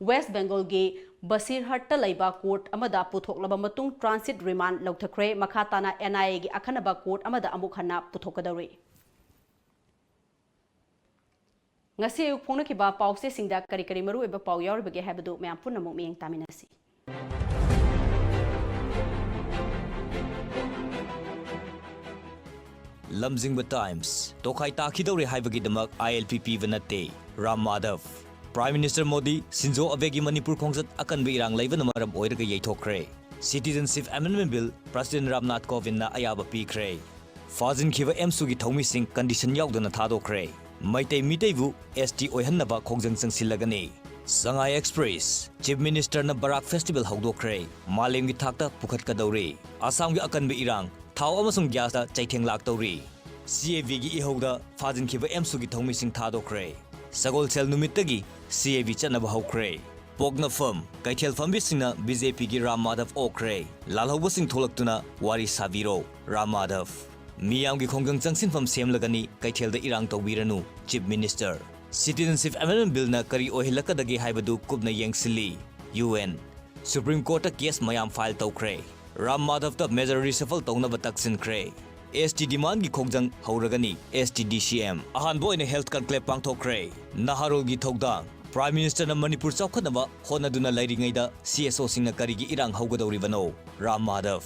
West Bengalꯒꯤ ꯕꯁꯤꯔꯍꯠꯇ ꯂꯩꯕ court ꯑꯃꯗ ꯄꯨꯊꯣꯛꯂꯕ ꯃꯇꯨꯡ transit remand ꯂꯧꯊꯈ꯭ꯔꯦ꯫ ꯃꯈꯥ ꯇꯥꯅ NIAꯒꯤ ꯑꯈꯟꯅꯕ court ꯑꯃꯗ ꯑꯃꯨꯛ ꯍꯟꯅ ꯄꯨꯊꯣꯛꯀꯗꯧꯔꯤ꯫ ꯉꯁꯤ ꯑꯌꯨꯛ ꯐꯣꯡꯅꯈꯤꯕ ꯄꯥꯎꯆꯦꯁꯤꯡꯗ ꯀꯔꯤ ꯀꯔꯤ ꯃꯔꯨꯑꯣꯏꯕ ꯄꯥꯎ ꯌꯥꯎꯔꯤꯕꯒꯦ ꯍꯥꯏꯕꯗꯨ ꯃꯌꯥꯝ ꯄꯨꯟꯅ ꯑꯃꯨꯛ ꯃꯤꯠꯌꯦꯡ ꯇꯥꯃꯤꯟꯅꯁꯤ꯫ ꯂꯝꯖꯤꯡꯕ Times, ꯇꯣꯈꯥꯏ ꯇꯥꯈꯤꯗꯧꯔꯦ ꯍꯥꯏꯕꯒꯤꯗꯃꯛ ILP ꯄꯤꯕ ꯅꯠꯇꯦ꯫ ꯔꯥꯝ ꯃꯥꯙꯕ꯫ Prime Minister ꯃꯣꯗꯤ, ꯁꯤꯟꯖꯣ ꯑꯕꯦꯒꯤ ꯃꯅꯤꯄꯨꯔ ꯈꯣꯡꯆꯠ ꯑꯀꯟꯕ ꯏꯔꯥꯡ ꯂꯩꯕꯅ ꯃꯔꯝ ꯑꯣꯏꯔꯒ ꯌꯩꯊꯣꯛꯈ꯭ꯔꯦ꯫ Citizenship Amendment Bill President Ramnath ꯀꯣꯕꯤꯟꯗꯅ ꯑꯌꯥꯕ ꯄꯤꯈ꯭ꯔꯦ꯫ ꯐꯥꯖꯤꯟꯈꯤꯕ ꯑꯦꯝꯁꯨꯒꯤ ꯊꯧꯃꯤꯁꯤꯡ condition ꯌꯥꯎꯗꯅ ꯊꯥꯗꯣꯛꯈ꯭ꯔꯦ꯫ ꯃꯩꯇꯩ ꯃꯤꯇꯩꯕꯨ S T ꯑꯣꯏꯍꯟꯅꯕ ꯈꯣꯡꯖꯪ ꯆꯪꯁꯤꯜꯂꯒꯅꯤ꯫ ꯁꯉꯥꯏ ꯑꯦꯛꯁꯄ꯭ꯔꯦꯁ, Chief Ministerꯅ ꯕꯔꯥꯛ Festival ꯍꯧꯗꯣꯛꯈ꯭ꯔꯦ꯫ ꯃꯥꯂꯦꯝꯒꯤ ꯊꯥꯛꯇ ꯄꯨꯈꯠꯀꯗꯧꯔꯤ꯫ ꯑꯁꯥꯝꯒꯤ ꯑꯀꯟꯕ ꯏꯔꯥꯡ, ꯊꯥꯎ ꯑꯃꯁꯨꯡ gas ꯆꯩꯊꯦꯡ ꯂꯥꯛꯇꯧꯔꯤ꯫ CABꯒꯤ ꯏꯍꯧꯗ ꯐꯥꯖꯤꯟꯈꯤꯕ ꯑꯦꯝꯁꯨꯒꯤ ꯊꯧꯃꯤꯁꯤꯡ ꯊꯥꯗꯣꯛꯈ꯭ꯔꯦ꯫ ꯁꯒꯣꯜꯁꯦꯜ ꯅꯨꯃꯤꯠꯇꯒꯤ CAB ꯆꯠꯅꯕ ꯍꯧꯈ꯭ꯔꯦ꯫ ꯄꯣꯛꯅꯐꯝ, ꯀꯩꯊꯦꯜ ꯐꯝꯕꯤꯁꯤꯡꯅ BJPꯒꯤ ꯔꯥꯝ ꯃꯥꯙꯕ ꯑꯣꯛꯈ꯭ꯔꯦ꯫ ꯂꯥꯜꯍꯧꯕꯁꯤꯡ ꯊꯣꯛꯂꯛꯇꯨꯅ ꯋꯥꯔꯤ ꯁꯥꯕꯤꯔꯣ, ꯔꯥꯝ ꯃꯥꯙꯕ꯫ ꯃꯤꯌꯥꯝꯒꯤ ꯈꯣꯡꯖꯪ ꯆꯪꯁꯤꯟꯐꯝ ꯁꯦꯝꯂꯒꯅꯤ, ꯀꯩꯊꯦꯜꯗ ꯏꯔꯥꯡ ꯇꯧꯕꯤꯔꯅꯨ, Chief Minister꯫ Citizenship Amendment Billꯅ ꯀꯔꯤ ꯑꯣꯏꯍꯜꯂꯛꯀꯗꯒꯦ ꯍꯥꯏꯕꯗꯨ ꯀꯨꯞꯅ ꯌꯦꯡꯁꯤꯜꯂꯤ, UN꯫ Supreme Courtꯇ case ꯃꯌꯥꯝ file ꯇꯧꯈ꯭ꯔꯦ꯫ ꯔꯥꯝ ꯃꯥꯙꯕꯇ major reshuffle ꯇꯧꯅꯕ ꯇꯛꯁꯤꯟꯈ꯭ꯔꯦ꯫ ST demandꯒꯤ ꯈꯣꯡꯖꯪ ꯍꯧꯔꯒꯅꯤ, ST DCM꯫ ꯑꯍꯥꯟꯕ ꯑꯣꯏꯅ health conclave ꯄꯥꯡꯊꯣꯛꯈ꯭ꯔꯦ꯫ ꯅꯍꯥꯔꯣꯜꯒꯤ ꯊꯧꯗꯥꯡ꯫ Prime Ministerꯅ ꯃꯅꯤꯄꯨꯔ ꯆꯥꯎꯈꯠꯅꯕ ꯍꯣꯠꯅꯗꯨꯅ ꯂꯩꯔꯤꯉꯩꯗ CSOꯁꯤꯡꯅ ꯀꯔꯤꯒꯤ ꯏꯔꯥꯡ ꯍꯧꯒꯗꯧꯔꯤꯕꯅꯣ? ꯔꯥꯝ ꯃꯥꯙꯕ꯫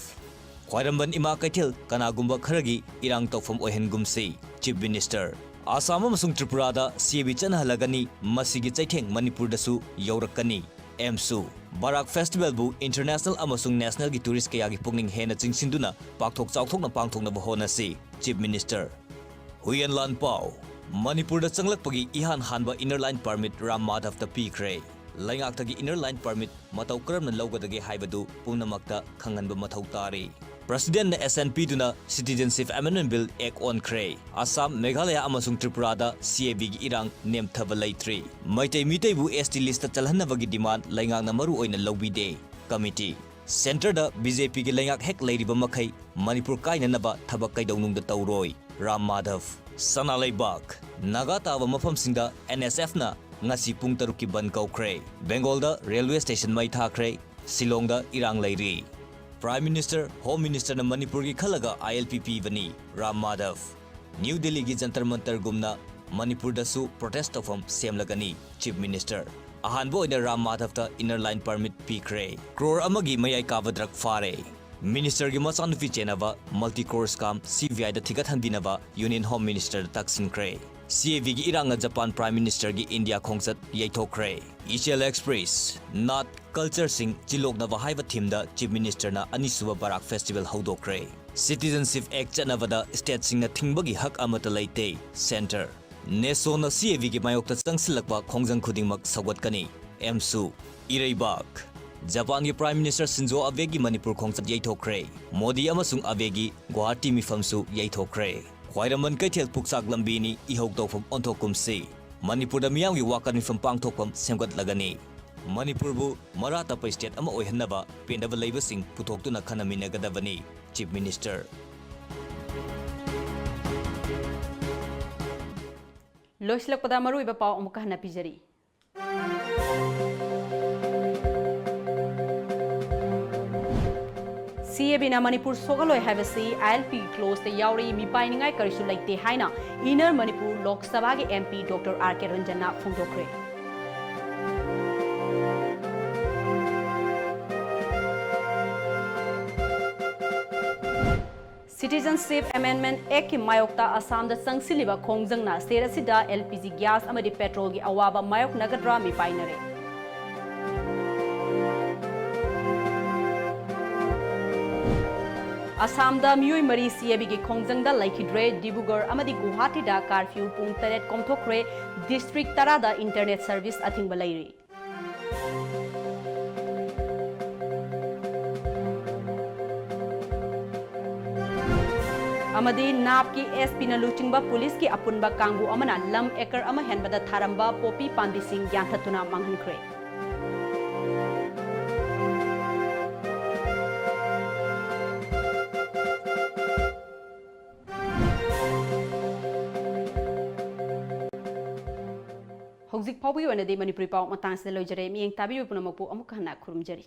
ꯈ꯭ꯋꯥꯏꯔꯝꯕꯟ ꯏꯃꯥ ꯀꯩꯊꯦꯜ ꯀꯅꯥꯒꯨꯝꯕ ꯈꯔꯒꯤ ꯏꯔꯥꯡ ꯇꯧꯐꯝ ꯑꯣꯏꯍꯟꯒꯨꯝꯁꯤ, Chief Minister꯫ ꯑꯁꯥꯝ ꯑꯃꯁꯨꯡ ꯇ꯭ꯔꯤꯄꯨꯔꯥꯗ CAB ꯆꯠꯅꯍꯜꯂꯒꯅꯤ, ꯃꯁꯤꯒꯤ ꯆꯩꯊꯦꯡ ꯃꯅꯤꯄꯨꯔꯗꯁꯨ ꯌꯧꯔꯛꯀꯅꯤ꯫ ꯑꯦꯝꯁꯨ꯫ ꯕꯔꯥꯛ Festivalꯕꯨ international ꯑꯃꯁꯨꯡ nationalꯒꯤ tourist ꯀꯌꯥꯒꯤ ꯄꯨꯛꯅꯤꯡ ꯍꯦꯟꯅ ꯆꯤꯡꯁꯤꯟꯗꯨꯅ ꯄꯥꯛꯊꯣꯛ ꯆꯥꯎꯊꯣꯛꯅ ꯄꯥꯡꯊꯣꯛꯅꯕ ꯍꯣꯠꯅꯁꯤ, Chief Minister꯫ ꯍꯨꯏꯌꯦꯟ ꯂꯥꯟ ꯄꯥꯎ꯫ ꯃꯅꯤꯄꯨꯔꯗ ꯆꯪꯂꯛꯄꯒꯤ ꯏꯍꯥꯟ ꯍꯥꯟꯕ Inner Line Permit ꯔꯥꯝ ꯃꯥꯙꯕꯇ ꯄꯤꯈ꯭ꯔꯦ꯫ ꯂꯩꯉꯥꯛꯇꯒꯤ Inner Line Permit ꯃꯇꯧ ꯀꯔꯝꯅ ꯂꯧꯒꯗꯒꯦ ꯍꯥꯏꯕꯗꯨ ꯄꯨꯝꯅꯃꯛꯇ ꯈꯪꯍꯟꯕ ꯃꯊꯧ ꯇꯥꯔꯤ꯫ Presidentꯅ assent ꯄꯤꯗꯨꯅ Citizenship Amendment Bill Act ꯑꯣꯟꯈ꯭ꯔꯦ꯫ Assam, Meghalaya ꯑꯃꯁꯨꯡ ꯇ꯭ꯔꯤꯄꯨꯔꯥꯗ CABꯒꯤ ꯏꯔꯥꯡ ꯅꯦꯝꯊꯕ ꯂꯩꯇ꯭ꯔꯤ꯫ ꯃꯩꯇꯩ ꯃꯤꯇꯩꯕꯨ ST listꯇ ꯆꯜꯍꯟꯅꯕꯒꯤ demand ꯂꯩꯉꯥꯛꯅ ꯃꯔꯨ ꯑꯣꯏꯅ ꯂꯧꯕꯤꯗꯦ꯫ Committee꯫ Centreꯗ BJPꯒꯤ ꯂꯩꯉꯥꯛ ꯍꯦꯛ ꯂꯩꯔꯤꯕ ꯃꯈꯩ ꯃꯅꯤꯄꯨꯔ ꯀꯥꯏꯅꯅꯕ ꯊꯕꯛ ꯀꯩꯗꯧꯅꯨꯡꯗ ꯇꯧꯔꯣꯏ꯫ ꯔꯥꯝ ꯃꯥꯙꯕ꯫ ꯁꯅꯥ ꯂꯩꯕꯥꯛ꯫ ꯅꯥꯒꯥ ꯇꯥꯕ ꯃꯐꯝꯁꯤꯡꯗ NSFꯅ ꯉꯁꯤ ꯄꯨꯡ ꯇꯔꯨꯛꯀꯤ ꯕꯟ ꯀꯧꯈ꯭ꯔꯦ꯫ ꯕꯦꯡꯒꯣꯜꯗ railway station ꯃꯩ ꯊꯥꯈ꯭ꯔꯦ꯫ ꯁꯤꯂꯣꯡꯗ ꯏꯔꯥꯡ ꯂꯩꯔꯤ꯫ Prime Minister, Home Ministerꯅ ꯃꯅꯤꯄꯨꯔꯒꯤ ꯈꯜꯂꯒ ILP ꯄꯤꯕꯅꯤ, ꯔꯥꯝ ꯃꯥꯙꯕ꯫ ꯅ꯭ꯌꯨ ꯗꯤꯜꯂꯤꯒꯤ ꯖꯟꯇꯔ ꯃꯟꯇꯔꯒꯨꯝꯅ ꯃꯅꯤꯄꯨꯔꯗꯁꯨ protest ꯇꯧꯐꯝ ꯁꯦꯝꯂꯒꯅꯤ, Chief Minister꯫ ꯑꯍꯥꯟꯕ ꯑꯣꯏꯅ ꯔꯥꯝ ꯃꯥꯙꯕꯇ Inner Line Permit ꯄꯤꯈ꯭ꯔꯦ꯫ Crore ꯑꯃꯒꯤ ꯃꯌꯥꯏ ꯀꯥꯕ drug ꯐꯥꯔꯦ꯫ Ministerꯒꯤ ꯃꯆꯥꯅꯨꯄꯤ ꯆꯦꯟꯅꯕ multi crore scam CBIꯗ ꯊꯤꯒꯠꯍꯟꯕꯤꯅꯕ Union Home Ministerꯗ ꯇꯛꯁꯤꯟꯈ꯭ꯔꯦ꯫ ꯁꯤ ꯑꯦ ꯕꯤꯒꯤ ꯏꯔꯥꯡꯅ ꯖꯄꯥꯟ Prime Ministerꯒꯤ ꯏꯟꯗꯤꯌꯥ ꯈꯣꯡꯆꯠ ꯌꯩꯊꯣꯛꯈ꯭ꯔꯦ꯫ Ichel Express, Nath Cultureꯁꯤꯡ ꯆꯤꯜꯂꯣꯛꯅꯕ ꯍꯥꯏꯕ themeꯗ Chief Ministerꯅ ꯑꯅꯤꯁꯨꯕ ꯕꯔꯥꯛ Festival ꯍꯧꯗꯣꯛꯈ꯭ꯔꯦ꯫ Citizenship Act ꯆꯠꯅꯕꯗ stateꯁꯤꯡꯅ ꯊꯤꯡꯕꯒꯤ ꯍꯛ ꯑꯃꯠꯇ ꯂꯩꯇꯦ, Centre꯫ NESOꯅ ꯁꯤ ꯑꯦ ꯕꯤꯒꯤ ꯃꯥꯌꯣꯛꯇ ꯆꯪꯁꯤꯜꯂꯛꯄ ꯈꯣꯡꯖꯪ ꯈꯨꯗꯤꯡꯃꯛ ꯁꯧꯒꯠꯀꯅꯤ, AMSU꯫ ꯏꯔꯩꯕꯥꯛ, ꯖꯄꯥꯟꯒꯤ Prime Minister ꯁꯤꯟꯖꯣ ꯑꯕꯦꯒꯤ ꯃꯅꯤꯄꯨꯔ ꯈꯣꯡꯆꯠ ꯌꯩꯊꯣꯛꯈ꯭ꯔꯦ꯫ ꯃꯣꯗꯤ ꯑꯃꯁꯨꯡ ꯑꯕꯦꯒꯤ ꯒꯨꯋꯥꯍꯥꯇꯤ ꯃꯤꯐꯝꯁꯨ ꯌꯩꯊꯣꯛꯈ꯭ꯔꯦ꯫ ꯈ꯭ꯋꯥꯏꯔꯝꯕꯟ ꯀꯩꯊꯦꯜ ꯄꯨꯛꯆꯥꯛ ꯂꯝꯕꯤꯅꯤ ꯏꯍꯧ ꯇꯧꯐꯝ ꯑꯣꯟꯊꯣꯛꯀꯨꯝꯁꯤ꯫ ꯃꯅꯤꯄꯨꯔꯗ ꯃꯤꯌꯥꯝꯒꯤ ꯋꯥꯀꯠ ꯃꯤꯐꯝ ꯄꯥꯡꯊꯣꯛꯐꯝ ꯁꯦꯝꯒꯠꯂꯒꯅꯤ꯫ ꯃꯅꯤꯄꯨꯔꯕꯨ ꯃꯔꯥ ꯇꯞꯄ state ꯑꯃ ꯑꯣꯏꯍꯟꯅꯕ ꯄꯦꯟꯗꯕ ꯂꯩꯕꯁꯤꯡ ꯄꯨꯊꯣꯛꯇꯨꯅ ꯈꯟꯅꯃꯤꯟꯅꯒꯗꯕꯅꯤ, Chief Minister꯫ ꯂꯣꯏꯁꯤꯜꯂꯛꯄꯗ ꯃꯔꯨꯑꯣꯏꯕ ꯄꯥꯎ ꯑꯃꯨꯛꯀ ꯍꯟꯅ ꯄꯤꯖꯔꯤ꯫ ꯁꯤ ꯑꯦ ꯕꯤꯅ ꯃꯅꯤꯄꯨꯔ ꯁꯣꯛꯍꯜꯂꯣꯏ ꯍꯥꯏꯕꯁꯤ ꯑꯥꯏ ꯑꯦꯜ ꯄꯤ clauseꯇ ꯌꯥꯎꯔꯤ, ꯃꯤꯄꯥꯏꯅꯤꯡꯉꯥꯏ ꯀꯔꯤꯁꯨ ꯂꯩꯇꯦ ꯍꯥꯏꯅ Inner Manipur ꯂꯣꯛ ꯁꯚꯥꯒꯤ M P Doctor R K Ranjanꯅ ꯐꯣꯡꯗꯣꯛꯈ꯭ꯔꯦ꯫ Citizenship Amendment Actꯀꯤ ꯃꯥꯌꯣꯛꯇ ꯑꯁꯥꯝꯗ ꯆꯪꯁꯤꯜꯂꯤꯕ ꯈꯣꯡꯖꯪꯅ state ꯑꯁꯤꯗ L P G gas ꯑꯃꯗꯤ petrolꯒꯤ ꯑꯋꯥꯕ ꯃꯥꯌꯣꯛꯅꯒꯗ꯭ꯔꯥ ꯃꯤꯄꯥꯏꯅꯔꯦ꯫ ꯑꯁꯥꯝꯗ ꯃꯤꯑꯣꯏ ꯃꯔꯤ C A Bꯒꯤ ꯈꯣꯡꯖꯪꯗ ꯂꯩꯈꯤꯗ꯭ꯔꯦ꯫ ꯗꯤꯕ꯭ꯔꯨꯒꯔ ꯑꯃꯗꯤ ꯒꯨꯋꯥꯍꯥꯇꯤꯗ curfew ꯄꯨꯡ ꯇꯔꯦꯠ ꯀꯣꯝꯊꯣꯛꯈ꯭ꯔꯦ꯫ District ꯇꯔꯥꯗ internet service ꯑꯊꯤꯡꯕ ꯂꯩꯔꯤ꯫ ꯑꯃꯗꯤ NABꯀꯤ S Pꯅ ꯂꯨꯆꯤꯡꯕ ꯄꯨꯂꯤꯁꯀꯤ ꯑꯄꯨꯟꯕ ꯀꯥꯡꯕꯨ ꯑꯃꯅ ꯂꯝ acre ꯑꯃ ꯍꯦꯟꯕꯗ ꯊꯥꯔꯝꯕ ꯄꯣꯄꯤ ꯄꯥꯝꯕꯤꯁꯤꯡ ꯌꯥꯟꯊꯠꯇꯨꯅ ꯃꯥꯡꯍꯟꯈ꯭ꯔꯦ꯫ ꯍꯧꯖꯤꯛ ꯐꯥꯎꯕꯒꯤ ꯑꯣꯏꯅꯗꯤ ꯃꯅꯤꯄꯨꯔꯤ ꯄꯥꯎ ꯃꯇꯥꯡꯁꯤꯗ ꯂꯣꯏꯖꯔꯦ꯫ ꯃꯤꯠꯌꯦꯡ ꯇꯥꯕꯤꯕ ꯄꯨꯝꯅꯃꯛꯄꯨ ꯑꯃꯨꯛ ꯍꯟꯅ ꯈꯨꯔꯨꯝꯖꯔꯤ꯫